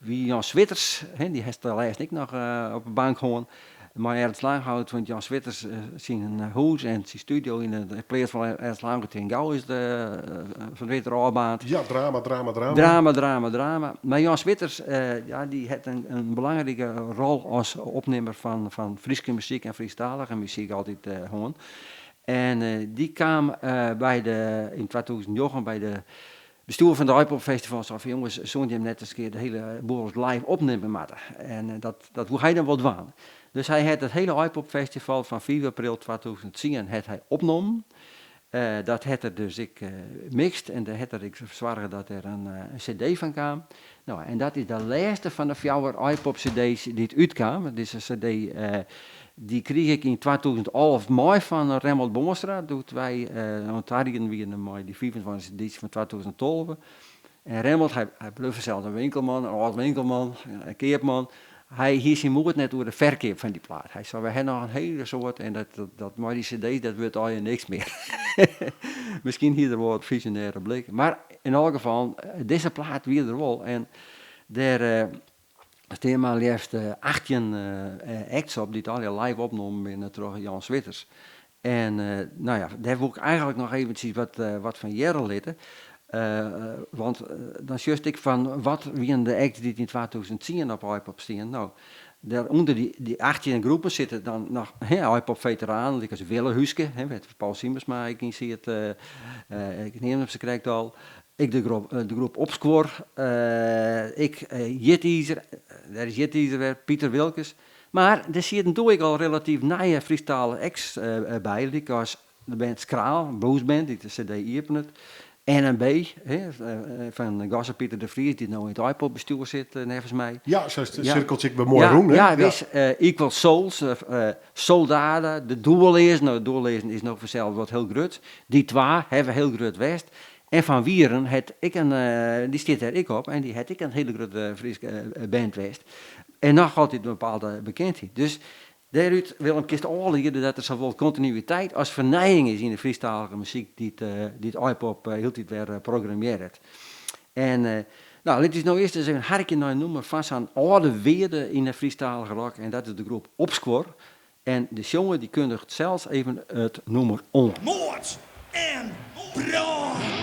wie Jan Switters, dy hast lêsten ek noch op de bank hân, mei Ernst Langhout, want Jan Switters syn hûs en syn studio yn de pleats fan Ernst Langhout yn Gau is fan 't winter ôfbaarnd. Ja, drama, drama, drama. Drama, drama, drama. Mar Jan Switters, ja, dy hat in belangrike rol as opnimmer fan Fryske muzyk en Frysktalige muzyk altyd hân. En dy kaam by de, yn 2009 by de Bestjoer fan it Aaipopfestival sei fan jonges, soene jim net ris in kear de hiele boel ris live opnimme moatte? En dat dat woe hy dan wol dwaan. Dus hy hat it hiele Aaipopfestival fan fiif april 2010 hat hy opnommen. Dat hat er dus ek mixt en dêr hat er ek soarge dat der in cd fan kaam. No, en dat is de lêste fan de fjouwer Aaipop-cd's dy't útkaam. Dizze cd dy krige ik yn 2011 mei fan Remmelt Boonstra, doe't wy oan it tarieden wiene mei dy fiifentweintichste edysje fan 2012. En Remmelt, hy, hy bleau fansels in winkelman, in âld winkelman, in keapman. Hy hie syn moed net oer de ferkeap fan dy plaat. Hy sei, we ha noch in hiele soad en dat, dat, dat mei dy cd's, dat wurdt allegear niks mear. Miskien hie er wol wat fisjonêre blik. Mar yn alle gefallen, dizze plaat wie der wol. En dêr stean mar leafst 18 acts op, dy't allegear live opnommen binne troch Jan Switters. En nou ja, dêr woe ik eigenlik noch eventsjes wat, wat fan hearre litte. Want dan sjochst ek fan wat wienen de acts dy't yn 2010 op Aaipop stienen. No, dêrûnder dy, dy 18 groepen sitte dan noch hè, Aaipop-feteranen, lykas Wille Húske, hè, wêr't Paul Siemersma ek yn siet, ik neamde him sakrekt al. Ek de groep, de groep Opskuor, ek Jitiizer, dêr is Jitiizer wer, Piter Wilkens. Mar der sieten doe ek al relatyf nije Frysktalige acts by, lykas de band Skraal, in bluesband dy't de cd iepenet, NMB, fan Gosse Pieter de Vries, dy't no yn it Aaipop-bestjoer sit, neffens my. Ja, sa is it sirkeltsje ek wer moai rûn, hè? Ja, wis. Equal Souls, Souldada, de Doelleazen. No, de Doelleazen is no fansels wat hiel grut. Die Twa hawwe hiel grut west. En Van Wieren hat ek in, dy stiet dêr ek op, en dy hat ek in hiele grutte Fryske band west. En noch altyd in bepaalde bekendheid. Dus dêrút, Willem, kinst ôfliede dat der sawol kontinuïteit as fernijing is yn de Frysktalige muzyk dy't dy't Aaipop hieltyd wer programmearret. En no, lit ús no earst ris even harkje nei in nûmer fan sa'n âlde wearde yn de Frysktalige rock en dat is de groep Opskuor. En de sjonger dy kundiget sels even it nûmer oan. Moard en brân!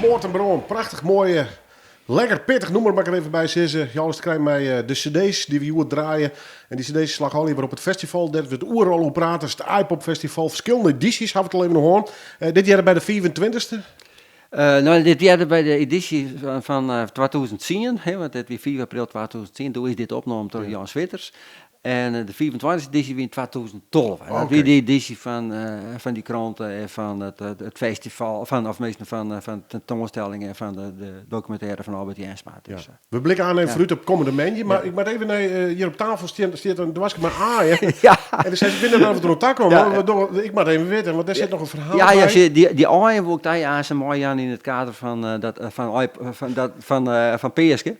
Moard en Brân, prachtich moaie, lekker pittich nûmer moat ik der even by sizze. Alles te krijen mei de cd's dy't we hjoed draaie. En dy cd's slagge allegear wer op it festival dêr't we it oeral oer prate. It Aaipop Festival, ferskillende edysjes hawwe we it al even oer hân. Dit hearde by de fiifentweintichste. No, dit hearde by de edysje fan 2010, want dit wie fiif april 2010, doe is dit opnommen troch Jan Switters. En de fiifentweintichste edysje wie yn 2012. En dat wie dy edysje fan, fan dy krante en fan it, it festival, fan, of teminsten fan, fan de tentoanstelling en fan de, de dokumintêre fan Albert Jensma. Dus, ja. We blikke oan even foarút op kommende moandei, mar ik moat even nei, hjir op tafel stiet in doaske mei aaien. Ja. En dan sei se, binne der noch wat oan takommen? Ja. We ik moat even witte, want dêr sit noch in ferhaal ja, by. Ja, dy, dy aaien woe ik dy aanst meijaan yn it kader fan, dat, fan, fan, dat, fan, fan Peaske.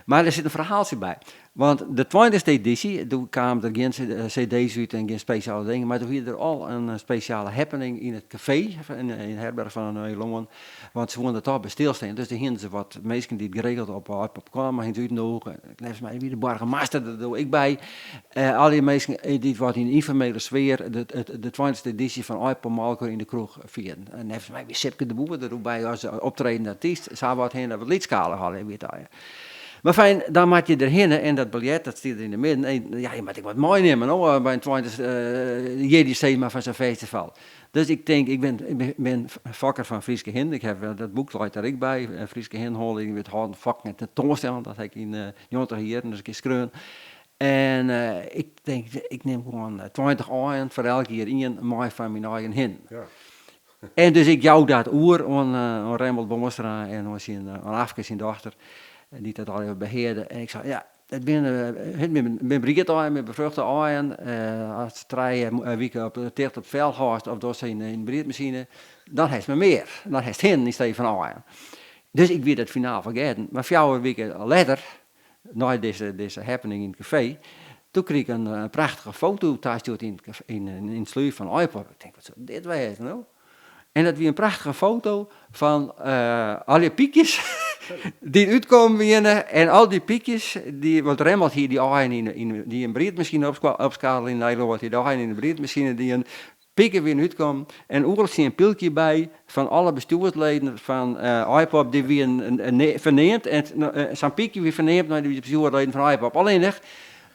Mar der sit in ferhaaltsje by. Want de tweintichste edysje, doe kamen der gjin cd's út en gjin spesjale dingen, mar doe wie der al in spesjale happening yn it kafee, yn de herberch fan Nij Lân, want se woene der toch by stilstean. Dus dêr hiene se wat minsken dy't geregeld op Aaipop kwamen, hiene se útnûge. Neffens my wie de boargemaster der doe ek by. Al dy minsken dy't wat yn ynformele sfear de tweintichste edysje fan Aaipop mei elkoar yn de kroech fierden. Neffens my wie Sipke de Boer der doe by as optredende artyst, sa wat hinne, wat lytsskalich allegear wie it allegear. Mar fijn, dan moat je derhinne en dat biljet dat stiet der yn de midden en ja, je moat ek wat meinimme no by in tweintichste jierdei sis mar fan sa'n festival. Dus ik tink, ik bin, ik bin fokker fan Fryske hinnen, ik haw dat boek leit der ek by, Fryske hinnehâlding wurdt hâlden, fokken en tentoanstellen, dat ha ik yn njoggentich jierren ris in kear skreaun. En ik tink, ik nim gewoan 20 aaien, foar elk jier ien mei fan myn eigen hinnen. En dus ik jou dat oer oan Remmelt Boonstra en oan syn, oan Afke syn dochter, dy't dat allegear behearde. En ik sei, ja, it binne, it binne briedaaien, binne befruchte aaien. Ast trije wike op ticht op it fel hâldst of dochst se yn de briedmasine, dan hast mar mear. Dan hast hinnen yn stee fan aaien. Dus ik wie dat finaal fergetten. Mar fjouwer wike letter, nei dizze happening yn it kafee, doe krige ik in prachtige foto tastjoerd yn it slúf fan Aaipop. Ik tink, wat soe dit wêze no? En dat wie in prachtige foto fan allegear pykjes dy't útkommen wiene. En al dy pykjes, dy, want Remmelt hie dy aaien yn dy in briedmasine opskale yn Nijlân, hie de aaien yn de briedmasine dien. Piken wiene útkommen en oeral stie in pylkje by fan alle bestjoersleden fan Aaipop, dy wiene ferneamd en sa'n pykje wie ferneamd nei de bestjoersleden fan Aaipop. Allinnich,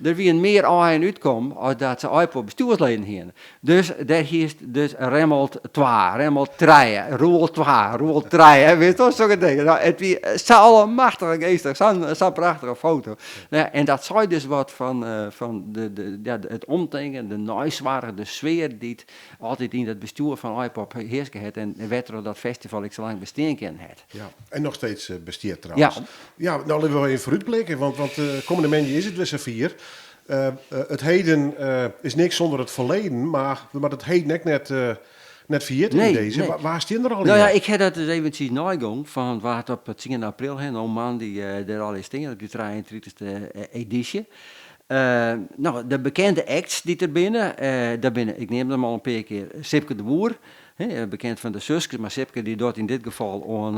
der wiene mear aaien útkommen as dat se Aaipop bestjoersleden hiene. Dus dêr hiest dus Remmelt twa, Remmelt trije, Roel twa, Roel trije, witst wol, sokke dingen. No, it wie sa allemachtige geestich, sa'n prachtige foto. No ja, en dat sei dus wat fan fan de, de, ja, it omtinken, de neisoarch, de sfear dy't altyd yn dat bestjoer fan Aaipop hearske hat en wêrtroch dat festival ek sa lang bestean kinnen hat. Ja, en noch steeds bestiet trouwens. Ja. Ja, no litte we even foarútblikke, want want kommende moandei is it wer safier. It heden is niks sûnder it ferleden, mar we moatte it heden ek net Net ferjitte yn dizze. Nee. Wa stean der Nou allegear? ja, ik ha dat dus eventsjes neigong fan wa't op 10 april, hè, no moandei, der allegear stean op dy trijeentritichste edysje. No, de bekende acts dy't der binne, dat binne, ik neamde him al in pear kear, Sipke de Boer, hè, bekend fan de Suskes, mar Sipke dy docht yn dit gefal oan,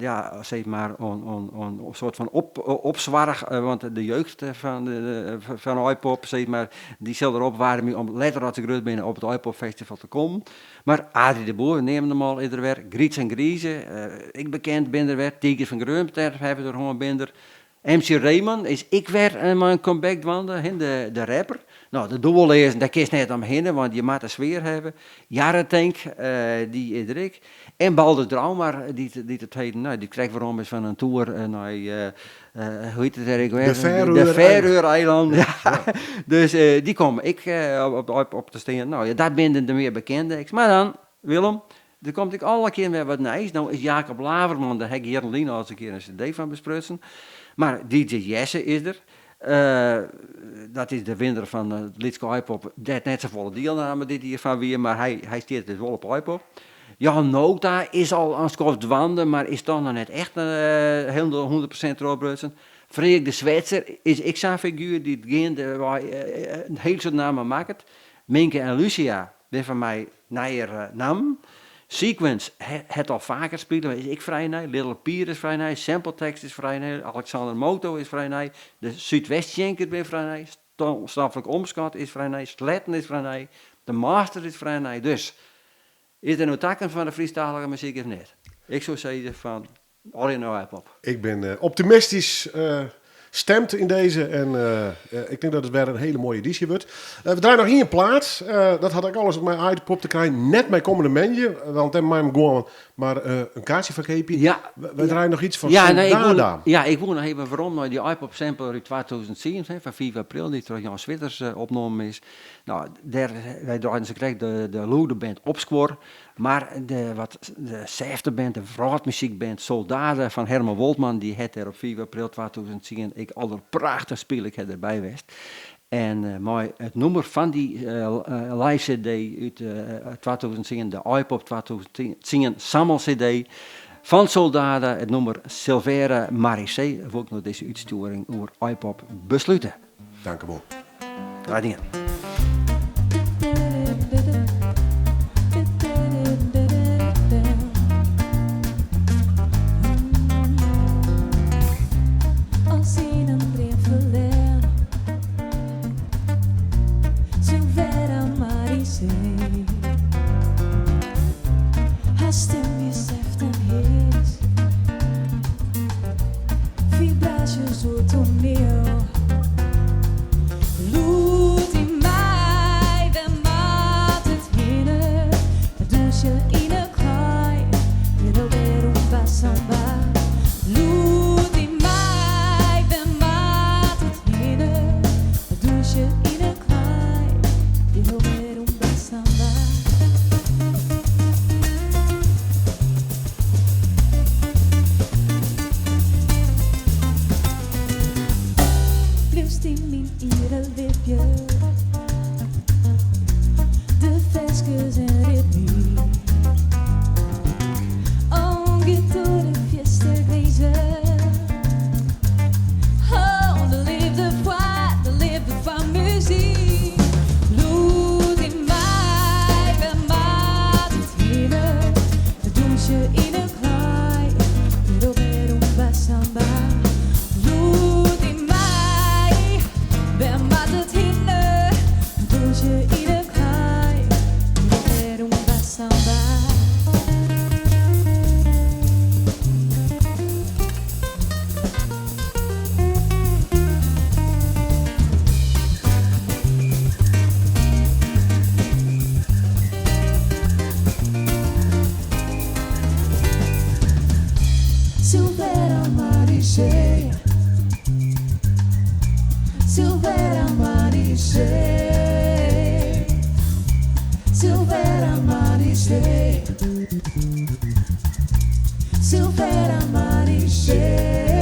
ja, sis mar, oan, oan, oan in soart fan op, opsoarch, want de jeugd fan, fan Aaipop, sis mar, Dy sil der opwaarmje om letter as se grut binne op it Aaipopfestival te kommen. Mar Adri de Boer, we neamden him al, is der wer. Grytz en Grize, ek bekend, binne der wer. Tigers fan Greonterp hawwe we der hân, binne der. MC Raymond is ek wer mei in comeback dwaande, hin, de rapper. No, de Doelleazen, dêr kinst net omhinne, want je moatte sfear hawwe. Jarretank, dy is der ek. En Baldus Draumar, dy't it heden, no, dy't krekt werom is fan in toer nei, hoe hjit it dêr ek wer? De Fêreuer De Fêreuer-eilannen, ja. Dus dy komme ek op te stean. No ja, dat binne de mear bekende acts. Mar dan, Willem, der komt ek alle kearen wer wat nijs. No is Jacob Laverman, dêr ha ik jierren lyn al ris in kear in cd fan besprutsen. Mar DJ Jesse is der. Dat is de winner fan it Lytske Aaipop, dêr't net safolle dielname dit jier fan wie, mar hy stiet dus wol op Aaipop. Jan Nota is al in skoft dwaande, mar is toch noch net echt hielendal 100% trochbrutsen. Freek de Swetser is ek sa'n figuer dy't geandewei in hiel soad namme makket. Minke en Lucia binne foar my nijere nammen. Sequence hat al faker spile, mar is ek frij nij. Little Pier is frij nij, Sample Text is frij nij, Alexander Moto is frij nij, de Súdwesttsjinker binne frij nij, Stoflik Omskot is frij nij, Sletten is frij nij, De Master is frij nij. Dus, is der no takomst foar de Frysktalige muzyk of net? Ik soe sizze fan, allegear nei Aaipop. Ik bin optimistysk stimd yn dizze en ik tink dat it wer in hiele moaie edysje wurdt. We draaie noch ien plaat. Dat hat ek alles mei Aaipop te krijen. Net mei kommende moandei, want dêr mei him gewoan mar in kaartsje foar keapje. We draaie noch iets fan Souldada. Ja, ik woe noch even werom nei dy Aaipop sampler út 2010, fan 5 april, dy't troch Jan Switters opnommen is. No, dêr, wy draaiden sakrekt de lûde band Opskuor. Mar de wat de sêfte band, de wrâldmuzykband Souldada fan Herman Woltman, dy hat dêr op 5 april 2010 ek alderprachtich spile, ik ha derby west. En mei it nûmer fan dy live CD út 2010, de Aaipop 2010 sammel-CD fan Souldada, it nûmer Silvera Marissé, wol ik no dizze útstjoering oer Aaipop beslute. Dankewol. Graach dien. Als yn in dream ferlern. Silvera Marissé. Har stim wie sêft en heas. Fibraasjes oer toaniel. Lûd yn my, wêr moat it hinne? It dûnsje yn 'e klaai, Quiero ver rumba samba. Lûd yn my, wêr moat it hinne? It dûnsje yn 'e klaai, Quiero ver rumba samba. Bliuwst yn myn ieren libje. De ferskes en ritmy. Oh, giet oer de fierste grinzen. Oh, de leafde foar, de leafde foar muzyk. Lûd yn my, wêr moat it hinne? It dûnsje yn 'e klaai, Quiero ver rumba samba. Lûd yn my, wêr moat it hinne? It dûnsje yn 'e klaai, Quiero ver rumba samba. Silvera Marissé. Silvera Marissé. Silvera Marissé. Silvera Marissé.